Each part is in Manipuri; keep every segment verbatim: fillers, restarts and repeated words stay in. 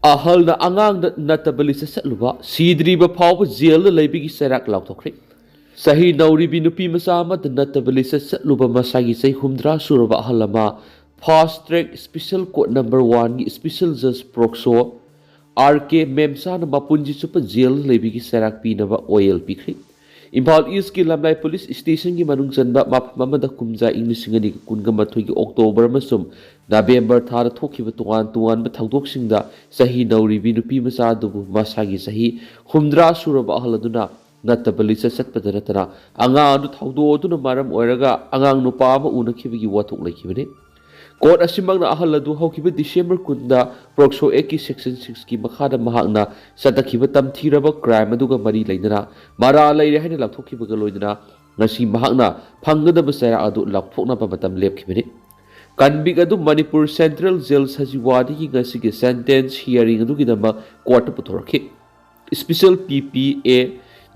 ꯑꯍꯜꯅ ꯑꯉꯥꯡꯗ ꯅꯠꯇꯕ ꯂꯤꯆꯠ ꯆꯠꯂꯨꯕ, ꯁꯤꯗ꯭ꯔꯤꯕ ꯐꯥꯎꯕ ꯖꯦꯜꯗ ꯂꯩꯕꯒꯤ ꯆꯩꯔꯥꯛ ꯂꯥꯎꯊꯣꯛꯈ꯭ꯔꯦ꯫ ꯆꯍꯤ ꯅꯧꯔꯤꯕꯤ ꯅꯨꯄꯤ ꯃꯆꯥ ꯑꯃꯗ ꯅꯠꯇꯕ ꯂꯤꯆꯠ ꯆꯠꯂꯨꯕ ꯃꯁꯥꯒꯤ ꯆꯍꯤ ꯍꯨꯝꯗ꯭ꯔꯥ ꯁꯨꯔꯕ ꯑꯍꯜ ꯑꯃ ꯐꯥꯁ ꯇ꯭ꯔꯦꯛ ꯁ꯭ꯄꯤꯁꯦꯜ ꯀꯣꯔꯠ ꯅꯝꯕꯔ ꯋꯥꯟꯒꯤ ꯁ꯭ꯄꯤꯁꯦꯜ ꯖꯖ ꯄ꯭ꯔꯣꯛꯁꯣ ꯑꯥꯔ ꯀꯦ ꯃꯦꯝꯁꯥꯅ ꯃꯄꯨꯟꯁꯤ ꯆꯨꯞꯄ ꯖꯦꯜꯗ ꯂꯩꯕꯒꯤ ꯆꯩꯔꯥꯛ ꯄꯤꯅꯕ ꯑꯣꯌꯦꯜ ꯄꯤꯈ꯭ꯔꯦ꯫ ꯏꯝꯐꯥꯜ ꯏꯁꯀꯤ ꯂꯝꯂꯥꯏ ꯄꯨꯂꯤꯁ ꯁ꯭ꯇꯦꯁꯟꯒꯤ ꯃꯅꯨꯡ ꯆꯟꯕ ꯃꯐꯝ ꯑꯃꯗ ꯀꯨꯝꯖꯥ ꯏꯪ ꯂꯤꯁꯤꯡ ꯑꯅꯤꯒ ꯀꯨꯟꯒ ꯃꯥꯊꯣꯏꯒꯤ ꯑꯣꯛꯇꯣꯕꯔ ꯑꯃꯁꯨꯡ ꯅꯕꯦꯝꯕꯔ ꯊꯥꯗ ꯊꯣꯛꯈꯤꯕ ꯇꯣꯉꯥꯟ ꯇꯣꯉꯥꯟꯕ ꯊꯧꯗꯣꯛꯁꯤꯡꯗ ꯆꯍꯤ ꯅꯧꯔꯤꯕꯤ ꯅꯨꯄꯤ ꯃꯆꯥ ꯑꯗꯨꯕꯨ ꯃꯁꯥꯒꯤ ꯆꯍꯤ ꯍꯨꯝꯗ꯭ꯔꯥ ꯁꯨꯔꯕ ꯑꯍꯜ ꯑꯗꯨꯅ ꯅꯠꯇꯕ ꯂꯤꯆꯠ ꯆꯠꯄꯗ ꯅꯠꯇꯅ ꯑꯉꯥꯡ ꯑꯗꯨ ꯊꯧꯗꯣꯛ ꯑꯗꯨꯅ ꯃꯔꯝ ꯑꯣꯏꯔꯒ ꯑꯉꯥꯡ ꯅꯨꯄꯥ ꯑꯃ ꯎꯅꯈꯤꯕꯒꯤ ꯋꯥꯊꯣꯛ ꯂꯩꯈꯤꯕꯅꯤ꯫ ꯀꯣꯔꯠ ꯑꯁꯤꯃꯛꯅ ꯑꯍꯜ ꯑꯗꯨ ꯍꯧꯈꯤꯕ ꯗꯤꯁꯦꯝꯕꯔ ꯀꯨꯟꯗ ꯄ꯭ꯔꯣꯛꯁꯣ ꯑꯦꯛꯀꯤ ꯁꯦꯛꯁꯟ ꯁꯤꯛꯁꯀꯤ ꯃꯈꯥꯗ ꯃꯍꯥꯛꯅ ꯆꯠꯊꯈꯤꯕ ꯇꯝꯊꯤꯔꯕ ꯀ꯭ꯔꯥꯏꯝ ꯑꯗꯨꯒ ꯃꯔꯤ ꯂꯩꯅꯅ ꯃꯔꯥꯜ ꯂꯩꯔꯦ ꯍꯥꯏꯅ ꯂꯥꯎꯊꯣꯛꯈꯤꯕꯒ ꯂꯣꯏꯅꯅ ꯉꯁꯤ ꯃꯍꯥꯛꯅ ꯐꯪꯒꯗꯕ ꯆꯩꯔꯥꯛ ꯑꯗꯨ ꯂꯥꯎꯊꯣꯛꯅꯕ ꯃꯇꯝ ꯂꯦꯞꯈꯤꯕꯅꯤ꯫ ꯀꯟꯚꯤꯛ ꯑꯗꯨ ꯃꯅꯤꯄꯨꯔ ꯁꯦꯟꯇ꯭ꯔꯦꯜ ꯖꯦꯜ ꯁꯖꯤꯋꯥꯗꯒꯤ ꯉꯁꯤꯒꯤ ꯁꯦꯟꯇꯦꯟꯁ ꯍꯤꯌꯥꯔꯤꯡ ꯑꯗꯨꯒꯤꯗꯃꯛ ꯀꯣꯔꯠꯇ ꯄꯨꯊꯣꯔꯛꯈꯤ꯫ ꯁ꯭ꯄꯤꯁꯦꯜ ꯄꯤ ꯄꯤ ꯑꯦ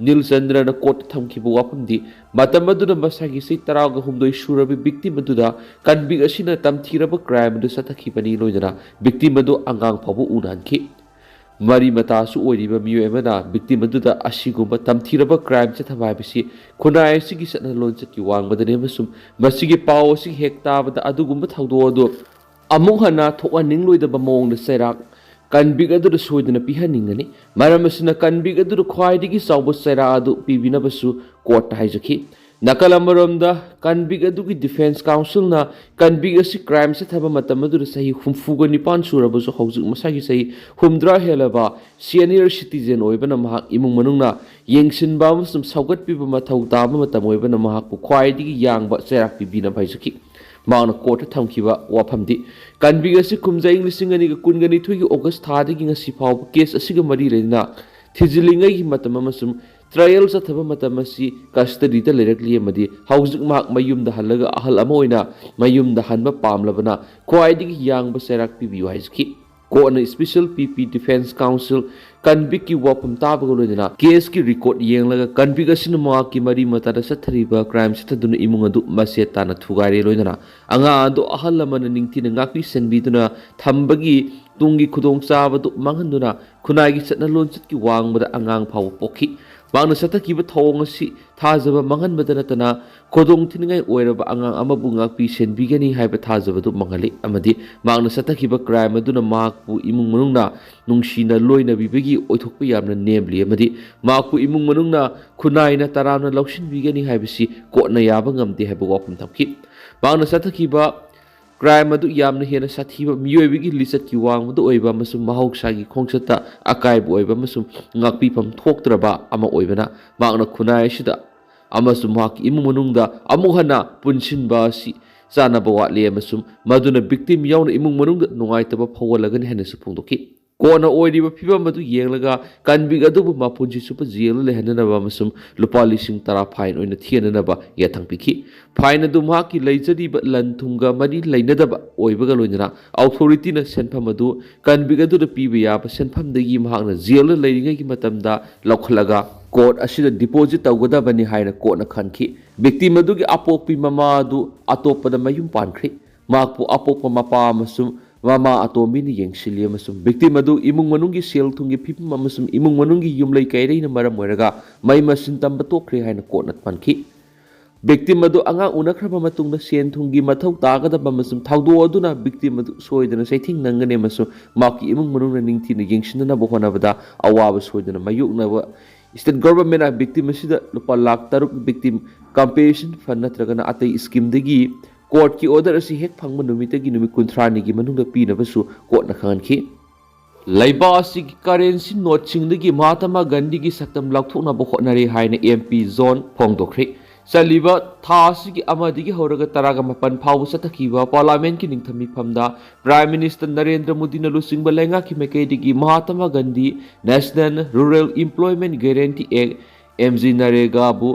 ꯅꯤꯜꯆꯟꯗ꯭ꯔꯅ ꯀꯣꯔꯠꯇ ꯊꯝꯈꯤꯕ ꯋꯥꯐꯝꯗꯤ, ꯃꯇꯝ ꯑꯗꯨꯗ ꯃꯁꯥꯒꯤ ꯆꯍꯤ ꯇꯔꯥꯒ ꯍꯨꯝꯗꯣꯏ ꯁꯨꯔꯕꯤ ꯚꯤꯛꯇꯤꯝ ꯑꯗꯨꯗ ꯀꯟꯚꯤꯛ ꯑꯁꯤꯅ ꯇꯝꯊꯤꯔꯕ ꯀ꯭ꯔꯥꯏꯝ ꯑꯗꯨ ꯆꯠꯊꯈꯤꯕꯅꯤ ꯂꯣꯏꯅꯅ ꯚꯤꯛꯇꯤꯝ ꯑꯗꯨ ꯑꯉꯥꯡ ꯐꯥꯎꯕ ꯎꯅꯍꯟꯈꯤ꯫ ꯃꯔꯤ ꯃꯇꯥꯁꯨ ꯑꯣꯏꯔꯤꯕ ꯃꯤꯑꯣꯏ ꯑꯃꯅ ꯚꯤꯛꯇꯤꯝ ꯑꯗꯨꯗ ꯑꯁꯤꯒꯨꯝꯕ ꯇꯝꯊꯤꯔꯕ ꯀ꯭ꯔꯥꯏꯝ ꯆꯠꯊꯕ ꯍꯥꯏꯕꯁꯤ ꯈꯨꯟꯅꯥꯏ ꯑꯁꯤꯒꯤ ꯆꯠꯅ ꯂꯣꯟꯆꯠꯀꯤ ꯋꯥꯡꯃꯗꯅꯤ ꯑꯃꯁꯨꯡ ꯃꯁꯤꯒꯤ ꯄꯥꯎ ꯑꯁꯤ ꯍꯦꯛ ꯇꯥꯕꯗ ꯑꯗꯨꯒꯨꯝꯕ ꯊꯧꯗꯣꯛ ꯑꯗꯨ ꯑꯃꯨꯛ ꯍꯟꯅ ꯊꯣꯛꯍꯟꯅꯤꯡꯂꯣꯏꯗꯕ ꯃꯑꯣꯡꯗ ꯆꯩꯔꯥꯛ ꯀꯟꯚꯤꯛ ꯑꯗꯨꯗ ꯁꯣꯏꯗꯅ ꯄꯤꯍꯟꯅꯤꯡꯒꯅꯤ꯫ ꯃꯔꯝ ꯑꯁꯤꯅ ꯀꯟꯚꯤꯛ ꯑꯗꯨꯗ ꯈ꯭ꯋꯥꯏꯗꯒꯤ ꯆꯥꯎꯕ ꯆꯩꯔꯥꯛ ꯑꯗꯨ ꯄꯤꯕꯤꯅꯕꯁꯨ ꯀꯣꯔꯠꯇ ꯍꯥꯏꯖꯈꯤ꯫ ꯅꯥꯀꯜ ꯑꯃꯔꯣꯝꯗ, ꯀꯟꯚꯤꯛ ꯑꯗꯨꯒꯤ ꯗꯤꯐꯦꯟꯁ ꯀꯥꯎꯟꯁꯤꯜꯅ ꯀꯟꯚꯤꯛ ꯑꯁꯤ ꯀ꯭ꯔꯥꯏꯝ ꯆꯠꯊꯕ ꯃꯇꯝ ꯑꯗꯨꯗ ꯆꯍꯤ ꯍꯨꯝꯐꯨꯒ ꯅꯤꯄꯥꯟ ꯁꯨꯔꯕꯁꯨ ꯍꯧꯖꯤꯛ ꯃꯁꯥꯒꯤ ꯆꯍꯤ ꯍꯨꯝꯗ꯭ꯔꯥ ꯍꯦꯜꯂꯕ ꯁꯦꯅꯤꯌꯔ ꯁꯤꯇꯤꯖꯦꯟ ꯑꯣꯏꯕꯅ ꯃꯍꯥꯛ ꯏꯃꯨꯡ ꯃꯅꯨꯡꯅ ꯌꯦꯡꯁꯤꯟꯕ ꯑꯃꯁꯨꯡ ꯁꯧꯒꯠꯄꯤꯕ ꯃꯊꯧ ꯇꯥꯕ ꯃꯇꯝ ꯑꯣꯏꯕꯅ ꯃꯍꯥꯛꯄꯨ ꯈ꯭ꯋꯥꯏꯗꯒꯤ ꯌꯥꯡꯕ ꯆꯩꯔꯥꯛ ꯄꯤꯕꯤꯅꯕ ꯍꯥꯏꯖꯈꯤ꯫ ꯃꯍꯥꯛꯅ ꯀꯣꯔꯠꯇ ꯊꯝꯈꯤꯕ ꯋꯥꯐꯝꯗꯤ, ꯀꯟꯚꯤꯛ ꯑꯁꯤ ꯀꯨꯝꯖꯥ ꯏꯪ ꯂꯤꯁꯤꯡ ꯑꯅꯤꯒ ꯀꯨꯟꯒ ꯅꯤꯊꯣꯏꯒꯤ ꯑꯣꯒꯁ ꯊꯥꯗꯒꯤ ꯉꯁꯤ ꯐꯥꯎꯕ ꯀꯦꯁ ꯑꯁꯤꯒ ꯃꯔꯤ ꯂꯩꯅꯅ ꯊꯤꯖꯤꯜꯂꯤꯉꯩꯒꯤ ꯃꯇꯝ ꯑꯃꯁꯨꯡ ꯇ꯭ꯔꯥꯏꯌꯦꯜ ꯆꯠꯊꯕ ꯃꯇꯝ ꯑꯁꯤ ꯀꯁꯇꯗꯤꯗ ꯂꯩꯔꯛꯂꯤ ꯑꯃꯗꯤ ꯍꯧꯖꯤꯛ ꯃꯍꯥꯛ ꯃꯌꯨꯝꯗ ꯍꯜꯂꯒ ꯑꯍꯜ ꯑꯃ ꯑꯣꯏꯅ ꯃꯌꯨꯝꯗ ꯍꯟꯕ ꯄꯥꯝꯂꯕꯅ ꯈ꯭ꯋꯥꯏꯗꯒꯤ ꯌꯥꯡꯕ ꯆꯩꯔꯥꯛ ꯄꯤꯕꯤꯌꯨ ꯍꯥꯏꯖꯈꯤ꯫ ꯀꯣꯔꯠꯅ Special P P Defence Counsel ꯀꯟꯕꯤꯛꯀꯤ ꯋꯥꯐꯝ ꯇꯥꯕꯒ ꯂꯣꯏꯅꯅ ꯀꯦꯁꯀꯤ ꯔꯦꯀꯣꯔꯗ ꯌꯦꯡꯂꯒ ꯀꯟꯕꯤꯛ ꯑꯁꯤꯅ ꯃꯍꯥꯛꯀꯤ ꯃꯔꯤ ꯃꯇꯥꯗ ꯆꯠꯊꯔꯤꯕ ꯀ꯭ꯔꯥꯏꯝ ꯆꯠꯊꯗꯨꯅ ꯏꯃꯨꯡ ꯑꯗꯨ ꯃꯆꯦꯠ ꯇꯥꯅ ꯊꯨꯒꯥꯏꯔꯦ꯫ ꯂꯣꯏꯅꯅ ꯑꯉꯥꯡ ꯑꯗꯨ ꯑꯍꯜ ꯂꯃꯟꯅ ꯅꯤꯡꯊꯤꯅ ꯉꯥꯛꯄꯤ ꯁꯦꯟꯕꯤꯗꯨꯅ ꯊꯝꯕꯒꯤ ꯇꯨꯡꯒꯤ ꯈꯨꯗꯣꯡꯆꯥꯕꯗꯨ ꯃꯥꯡꯍꯟꯗꯨꯅ ꯈꯨꯟꯅꯥꯏꯒꯤ ꯆꯠꯅ ꯂꯣꯟꯆꯠꯀꯤ ꯋꯥꯡꯃꯗ ꯑꯉꯥꯡ ꯐꯥꯎꯕ ꯄꯣꯛꯈꯤ꯫ ꯃꯍꯥꯛꯅ ꯆꯠꯊꯈꯤꯕ ꯊꯧꯑꯣꯡ ꯑꯁꯤ ꯊꯥꯖꯕ ꯃꯥꯡꯍꯟꯕꯗ ꯅꯠꯇꯅ ꯈꯨꯗꯣꯡ ꯊꯤꯅꯤꯡꯉꯥꯏ ꯑꯣꯏꯔꯕ ꯑꯉꯥꯡ ꯑꯃꯕꯨ ꯉꯥꯛꯄꯤ ꯁꯦꯟꯕꯤꯒꯅꯤ ꯍꯥꯏꯕ ꯊꯥꯖꯕꯗꯨ ꯃꯥꯡꯍꯜꯂꯤ꯫ ꯑꯃꯗꯤ ꯃꯍꯥꯛꯅ ꯆꯠꯊꯈꯤꯕ ꯀ꯭ꯔꯥꯏꯝ ꯑꯗꯨꯅ ꯃꯍꯥꯛꯄꯨ ꯏꯃꯨꯡ ꯃꯅꯨꯡꯅ ꯅꯨꯡꯁꯤꯅ ꯂꯣꯏꯅꯕꯤꯕꯒꯤ ꯑꯣꯏꯊꯣꯛꯄ ꯌꯥꯝꯅ ꯅꯦꯝꯂꯤ꯫ ꯑꯃꯗꯤ ꯃꯍꯥꯛꯄꯨ ꯏꯃꯨꯡ ꯃꯅꯨꯡꯅ ꯈꯨꯟꯅꯥꯏꯅ ꯇꯔꯥꯝꯅ ꯂꯧꯁꯤꯟꯕꯤꯒꯅꯤ ꯍꯥꯏꯕꯁꯤ ꯀꯣꯔꯠꯅ ꯌꯥꯕ ꯉꯝꯗꯦ ꯍꯥꯏꯕ ꯋꯥꯐꯝ ꯊꯝꯈꯤ꯫ ꯃꯍꯥꯛꯅ ꯆꯠꯊꯈꯤꯕ ꯀ꯭ꯔꯥꯏꯝ ꯑꯗꯨ ꯌꯥꯝꯅ ꯍꯦꯟꯅ ꯁꯥꯊꯤꯕ, ꯃꯤꯑꯣꯏꯕꯒꯤ ꯂꯤꯆꯠꯀꯤ ꯋꯥꯡꯃꯗ ꯑꯣꯏꯕ ꯑꯃꯁꯨꯡ ꯃꯍꯧꯁꯥꯒꯤ ꯈꯣꯡꯆꯠꯇ ꯑꯀꯥꯏꯕ ꯑꯣꯏꯕ ꯑꯃꯁꯨꯡ ꯉꯥꯛꯄꯤꯐꯝ ꯊꯣꯛꯇ꯭ꯔꯕ ꯑꯃ ꯑꯣꯏꯕꯅ, ꯃꯍꯥꯛꯅ ꯈꯨꯟꯅꯥꯏ ꯑꯁꯤꯗ ꯑꯃꯁꯨꯡ ꯃꯍꯥꯛꯀꯤ ꯏꯃꯨꯡ ꯃꯅꯨꯡꯗ ꯑꯃꯨꯛ ꯍꯟꯅ ꯄꯨꯟꯁꯤꯟꯕ ꯑꯁꯤ ꯆꯥꯅꯕ ꯋꯥꯠꯂꯤ ꯑꯃꯁꯨꯡ ꯃꯗꯨꯅ victim ꯌꯥꯎꯅ ꯏꯃꯨꯡ ꯃꯅꯨꯡꯗ ꯅꯨꯡꯉꯥꯏꯇꯕ ꯐꯥꯎꯍꯜꯂꯒꯅꯤ ꯍꯥꯏꯅꯁꯨ ꯐꯣꯡꯗꯣꯛꯈꯤ꯫ ꯀꯣꯟꯅ ꯑꯣꯏꯔꯤꯕ ꯐꯤꯕꯝ ꯑꯗꯨ ꯌꯦꯡꯂꯒ ꯀꯟꯕꯤꯛ ꯑꯗꯨꯕꯨ ꯃꯄꯨꯟꯁꯤ ꯆꯨꯞꯄ ꯖꯦꯜꯗ ꯂꯩꯍꯟꯅꯅꯕ ꯑꯃꯁꯨꯡ ꯂꯨꯄꯥ ꯂꯤꯁꯤꯡ ꯇꯔꯥ fine ꯑꯣꯏꯅ ꯊꯤꯍꯟꯅꯅꯕ ꯌꯥꯊꯪ ꯄꯤꯈꯤ꯫ Fine ꯑꯗꯨ ꯃꯍꯥꯛꯀꯤ ꯂꯩꯖꯔꯤꯕ ꯂꯟ ꯊꯨꯝꯒ ꯃꯔꯤ ꯂꯩꯅꯗꯕ ꯑꯣꯏꯕꯒ ꯂꯣꯏꯅꯅ authorityꯅ ꯁꯦꯟꯐꯝ ꯑꯗꯨ ꯀꯟꯕꯤꯛ ꯑꯗꯨꯗ ꯄꯤꯕ ꯌꯥꯕ ꯁꯦꯟꯐꯝꯗꯒꯤ ꯃꯍꯥꯛꯅ ꯖꯦꯜꯗ ꯂꯩꯔꯤꯉꯩꯒꯤ ꯃꯇꯝꯗ ꯂꯧꯈꯠꯂꯒ ꯀꯣꯔꯠ ꯑꯁꯤꯗ deposit ꯇꯧꯒꯗꯕꯅꯤ ꯍꯥꯏꯅ ꯀꯣꯔꯠꯅ ꯈꯟꯈꯤ꯫ Victim ꯑꯗꯨꯒꯤ ꯑꯄꯣꯛꯄꯤ ꯃꯃꯥ ꯑꯗꯨ ꯑꯇꯣꯞꯄꯗ ꯃꯌꯨꯝ ꯄꯥꯟꯈ꯭ꯔꯤ꯫ ꯃꯍꯥꯛꯄꯨ ꯑꯄꯣꯛꯄ ꯃꯄꯥ ꯑꯃꯁꯨꯡ ꯃꯃꯥ ꯑꯇꯣꯝꯕꯤꯅ ꯌꯦꯡꯁꯤꯜꯂꯤ ꯑꯃꯁꯨꯡ victim ꯑꯗꯨ ꯏꯃꯨꯡ ꯃꯅꯨꯡꯒꯤ ꯁꯦꯜ ꯊꯨꯝꯒꯤ ꯐꯤꯕꯝ ꯑꯃꯁꯨꯡ ꯏꯃꯨꯡ ꯃꯅꯨꯡꯒꯤ ꯌꯨꯝꯂꯩ ꯀꯩꯔꯩꯅ ꯃꯔꯝ ꯑꯣꯏꯔꯒ ꯃꯍꯩ ꯃꯁꯤꯡ ꯇꯝꯕ ꯇꯣꯛꯈ꯭ꯔꯦ ꯍꯥꯏꯅ ꯀꯣꯔꯠꯅ ꯄꯟꯈꯤ꯫ Victim ꯑꯗꯨ ꯑꯉꯥꯡ ꯎꯅꯈ꯭ꯔꯕ ꯃꯇꯨꯡꯗ ꯁꯦꯟ ꯊꯨꯝꯒꯤ ꯃꯊꯧ ꯇꯥꯒꯗꯕ ꯑꯃꯁꯨꯡ ꯊꯧꯗꯣꯛ ꯑꯗꯨꯅ victim ꯑꯗꯨ ꯁꯣꯏꯗꯅ ꯆꯩꯊꯦꯡ ꯅꯪꯒꯅꯤ ꯑꯃꯁꯨꯡ ꯃꯍꯥꯛꯀꯤ ꯏꯃꯨꯡ ꯃꯅꯨꯡꯅ ꯅꯤꯡꯊꯤꯅ ꯌꯦꯡꯁꯤꯟꯅꯅꯕ ꯍꯣꯠꯅꯕꯗ ꯑꯋꯥꯕ ꯁꯣꯏꯗꯅ ꯃꯥꯌꯣꯛꯅꯕ state governmentꯅ victim ꯑꯁꯤꯗ ꯂꯨꯄꯥ ꯂꯥꯈ ꯇꯔꯨꯛ victim compensation fund ꯅꯠꯇ꯭ꯔꯒꯅ ꯑꯇꯩ schemeꯗꯒꯤ courtꯀꯤ order ꯑꯁꯤ ꯍꯦꯛ ꯐꯪꯕ ꯅꯨꯃꯤꯠꯇꯒꯤ ꯅꯨꯃꯤꯠ ꯀꯨꯟꯊ꯭ꯔꯥꯅꯤꯒꯤ ꯃꯅꯨꯡꯗ ꯄꯤꯅꯕꯁꯨ ꯀꯣꯔꯠꯅ ꯈꯪꯍꯟꯈꯤ꯫ ꯂꯩꯕꯥꯛ ꯑꯁꯤꯒꯤ currency noteꯁꯤꯡꯗꯒꯤ ꯃꯍꯥꯇꯃꯥ ꯒꯥꯟꯙꯤꯒꯤ ꯁꯛꯇꯝ ꯂꯧꯊꯣꯛꯅꯕ ꯍꯣꯠꯅꯔꯤ ꯍꯥꯏꯅ MP John ꯐꯣꯡꯗꯣꯛꯈ꯭ꯔꯦ꯫ ꯆꯠꯂꯤꯕ ꯊꯥ ꯑꯁꯤꯒꯤ ꯑꯃꯗꯒꯤ ꯍꯧꯔꯒ ꯇꯔꯥꯒ ꯃꯥꯄꯟ ꯐꯥꯎꯕ ꯆꯠꯊꯈꯤꯕ parliamentꯀꯤ ꯅꯤꯡꯊꯝ ꯃꯤꯐꯝꯗ Prime Minister ꯅꯔꯦꯟꯗ꯭ꯔ ꯃꯣꯗꯤꯅ ꯂꯨꯆꯤꯡꯕ ꯂꯩꯉꯥꯛꯀꯤ ꯃꯥꯏꯀꯩꯗꯒꯤ Mahatma Gandhi National Rural Employment Guarantee Act, MGNREGAꯕꯨ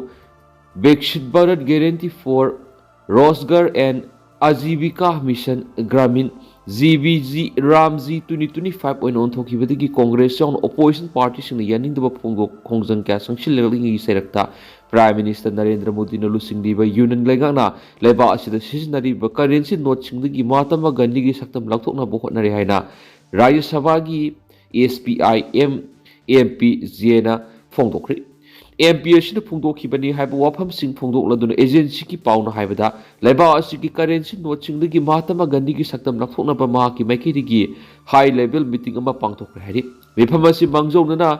Viksit Bharat Guarantee for Rozgar and Ajivika Mission Gramin G B G RAM G twenty twenty five ꯑꯣꯏꯅ ꯑꯣꯟꯊꯣꯛꯈꯤꯕꯗꯒꯤ ꯀꯣꯡꯒ꯭ꯔꯦꯁ ꯌꯥꯎꯅ ꯑꯣꯄꯣꯖꯤꯁꯟ ꯄꯥꯔꯇꯤꯁꯤꯡꯅ ꯌꯥꯅꯤꯡꯗꯕ ꯐꯣꯡꯗꯣꯛ ꯈꯣꯡꯖꯪ ꯀꯌꯥ ꯆꯪꯁꯤꯜꯂꯛꯂꯤꯉꯩꯒꯤ ꯆꯩꯔꯛꯇ ꯄ꯭ꯔꯥꯏꯝ ꯃꯤꯅꯤꯁꯇꯔ ꯅꯔꯦꯟꯗ꯭ꯔ ꯃꯣꯗꯤꯅ ꯂꯨꯆꯤꯡꯂꯤꯕ ꯌꯨꯅꯤꯌꯟ ꯂꯩꯉꯥꯛꯅ ꯂꯩꯕꯥꯛ ꯑꯁꯤꯗ ꯁꯤꯖꯤꯟꯅꯔꯤꯕ ꯀꯔꯦꯟꯁꯤ ꯅꯣꯠꯁꯤꯡꯗꯒꯤ ꯃꯍꯥꯇꯃꯥ ꯒꯥꯟꯙꯤꯒꯤ ꯁꯛꯇꯝ ꯂꯧꯊꯣꯛꯅꯕ ꯍꯣꯠꯅꯔꯤ ꯍꯥꯏꯅ ꯔꯥꯖ꯭ꯌ ꯁꯚꯥꯒꯤ S P I M M P ꯖꯦꯅ ꯐꯣꯡꯗꯣꯛꯈ꯭ꯔꯤ꯫ ꯑꯦꯝ ꯄꯤ ꯑꯁꯤꯅ ꯐꯣꯡꯗꯣꯛꯈꯤꯕꯅꯤ ꯍꯥꯏꯕ ꯋꯥꯐꯝꯁꯤꯡ ꯐꯣꯡꯗꯣꯛꯂꯗꯨꯅ ꯑꯦꯖꯦꯟꯁꯤꯒꯤ ꯄꯥꯎꯅ ꯍꯥꯏꯕꯗ, ꯂꯩꯕꯥꯛ ꯑꯁꯤꯒꯤ ꯀꯔꯦꯟꯁꯤ ꯅꯣꯠꯁꯤꯡꯗꯒꯤ ꯃꯍꯥꯇꯃꯥ ꯒꯥꯟꯙꯤꯒꯤ ꯁꯛꯇꯝ ꯂꯧꯊꯣꯛꯅꯕ ꯃꯍꯥꯛꯀꯤ ꯃꯥꯏꯀꯩꯗꯒꯤ ꯍꯥꯏ ꯂꯦꯚꯦꯜ ꯃꯤꯇꯤꯡ ꯑꯃ ꯄꯥꯡꯊꯣꯛꯈ꯭ꯔꯦ ꯍꯥꯏꯔꯤ꯫ ꯃꯤꯐꯝ ꯑꯁꯤ ꯃꯥꯡꯖꯧꯅꯅ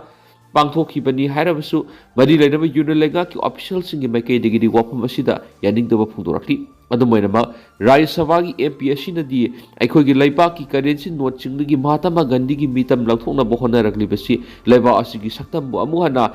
ꯄꯥꯡꯊꯣꯛꯈꯤꯕꯅꯤ ꯍꯥꯏꯔꯕꯁꯨ, ꯃꯔꯤ ꯂꯩꯅꯕ ꯌꯨꯅꯤꯌꯟ ꯂꯩꯉꯥꯛꯀꯤ ꯑꯣꯐꯤꯁꯤꯌꯦꯜꯁꯤꯡꯒꯤ ꯃꯥꯏꯀꯩꯗꯒꯤꯗꯤ ꯋꯥꯐꯝ ꯑꯁꯤꯗ ꯌꯥꯅꯤꯡꯗꯕ ꯐꯣꯡꯗꯣꯔꯛꯂꯤ꯫ ꯑꯗꯨꯝ ꯑꯣꯏꯅꯃꯛ, ꯔꯥꯖ꯭ꯌ ꯁꯚꯥꯒꯤ ꯑꯦꯝ ꯄꯤ ꯑꯁꯤꯅꯗꯤ ꯑꯩꯈꯣꯏꯒꯤ ꯂꯩꯕꯥꯛꯀꯤ ꯀꯔꯦꯟꯁꯤ ꯅꯣꯠꯁꯤꯡꯗꯒꯤ ꯃꯍꯥꯇꯃꯥ ꯒꯥꯟꯙꯤꯒꯤ ꯃꯤꯇꯝ ꯂꯧꯊꯣꯛꯅꯕ ꯍꯣꯠꯅꯔꯛꯂꯤꯕꯁꯤ ꯂꯩꯕꯥꯛ ꯑꯁꯤꯒꯤ ꯁꯛꯇꯝꯕꯨ ꯑꯃꯨꯛ ꯍꯟꯅ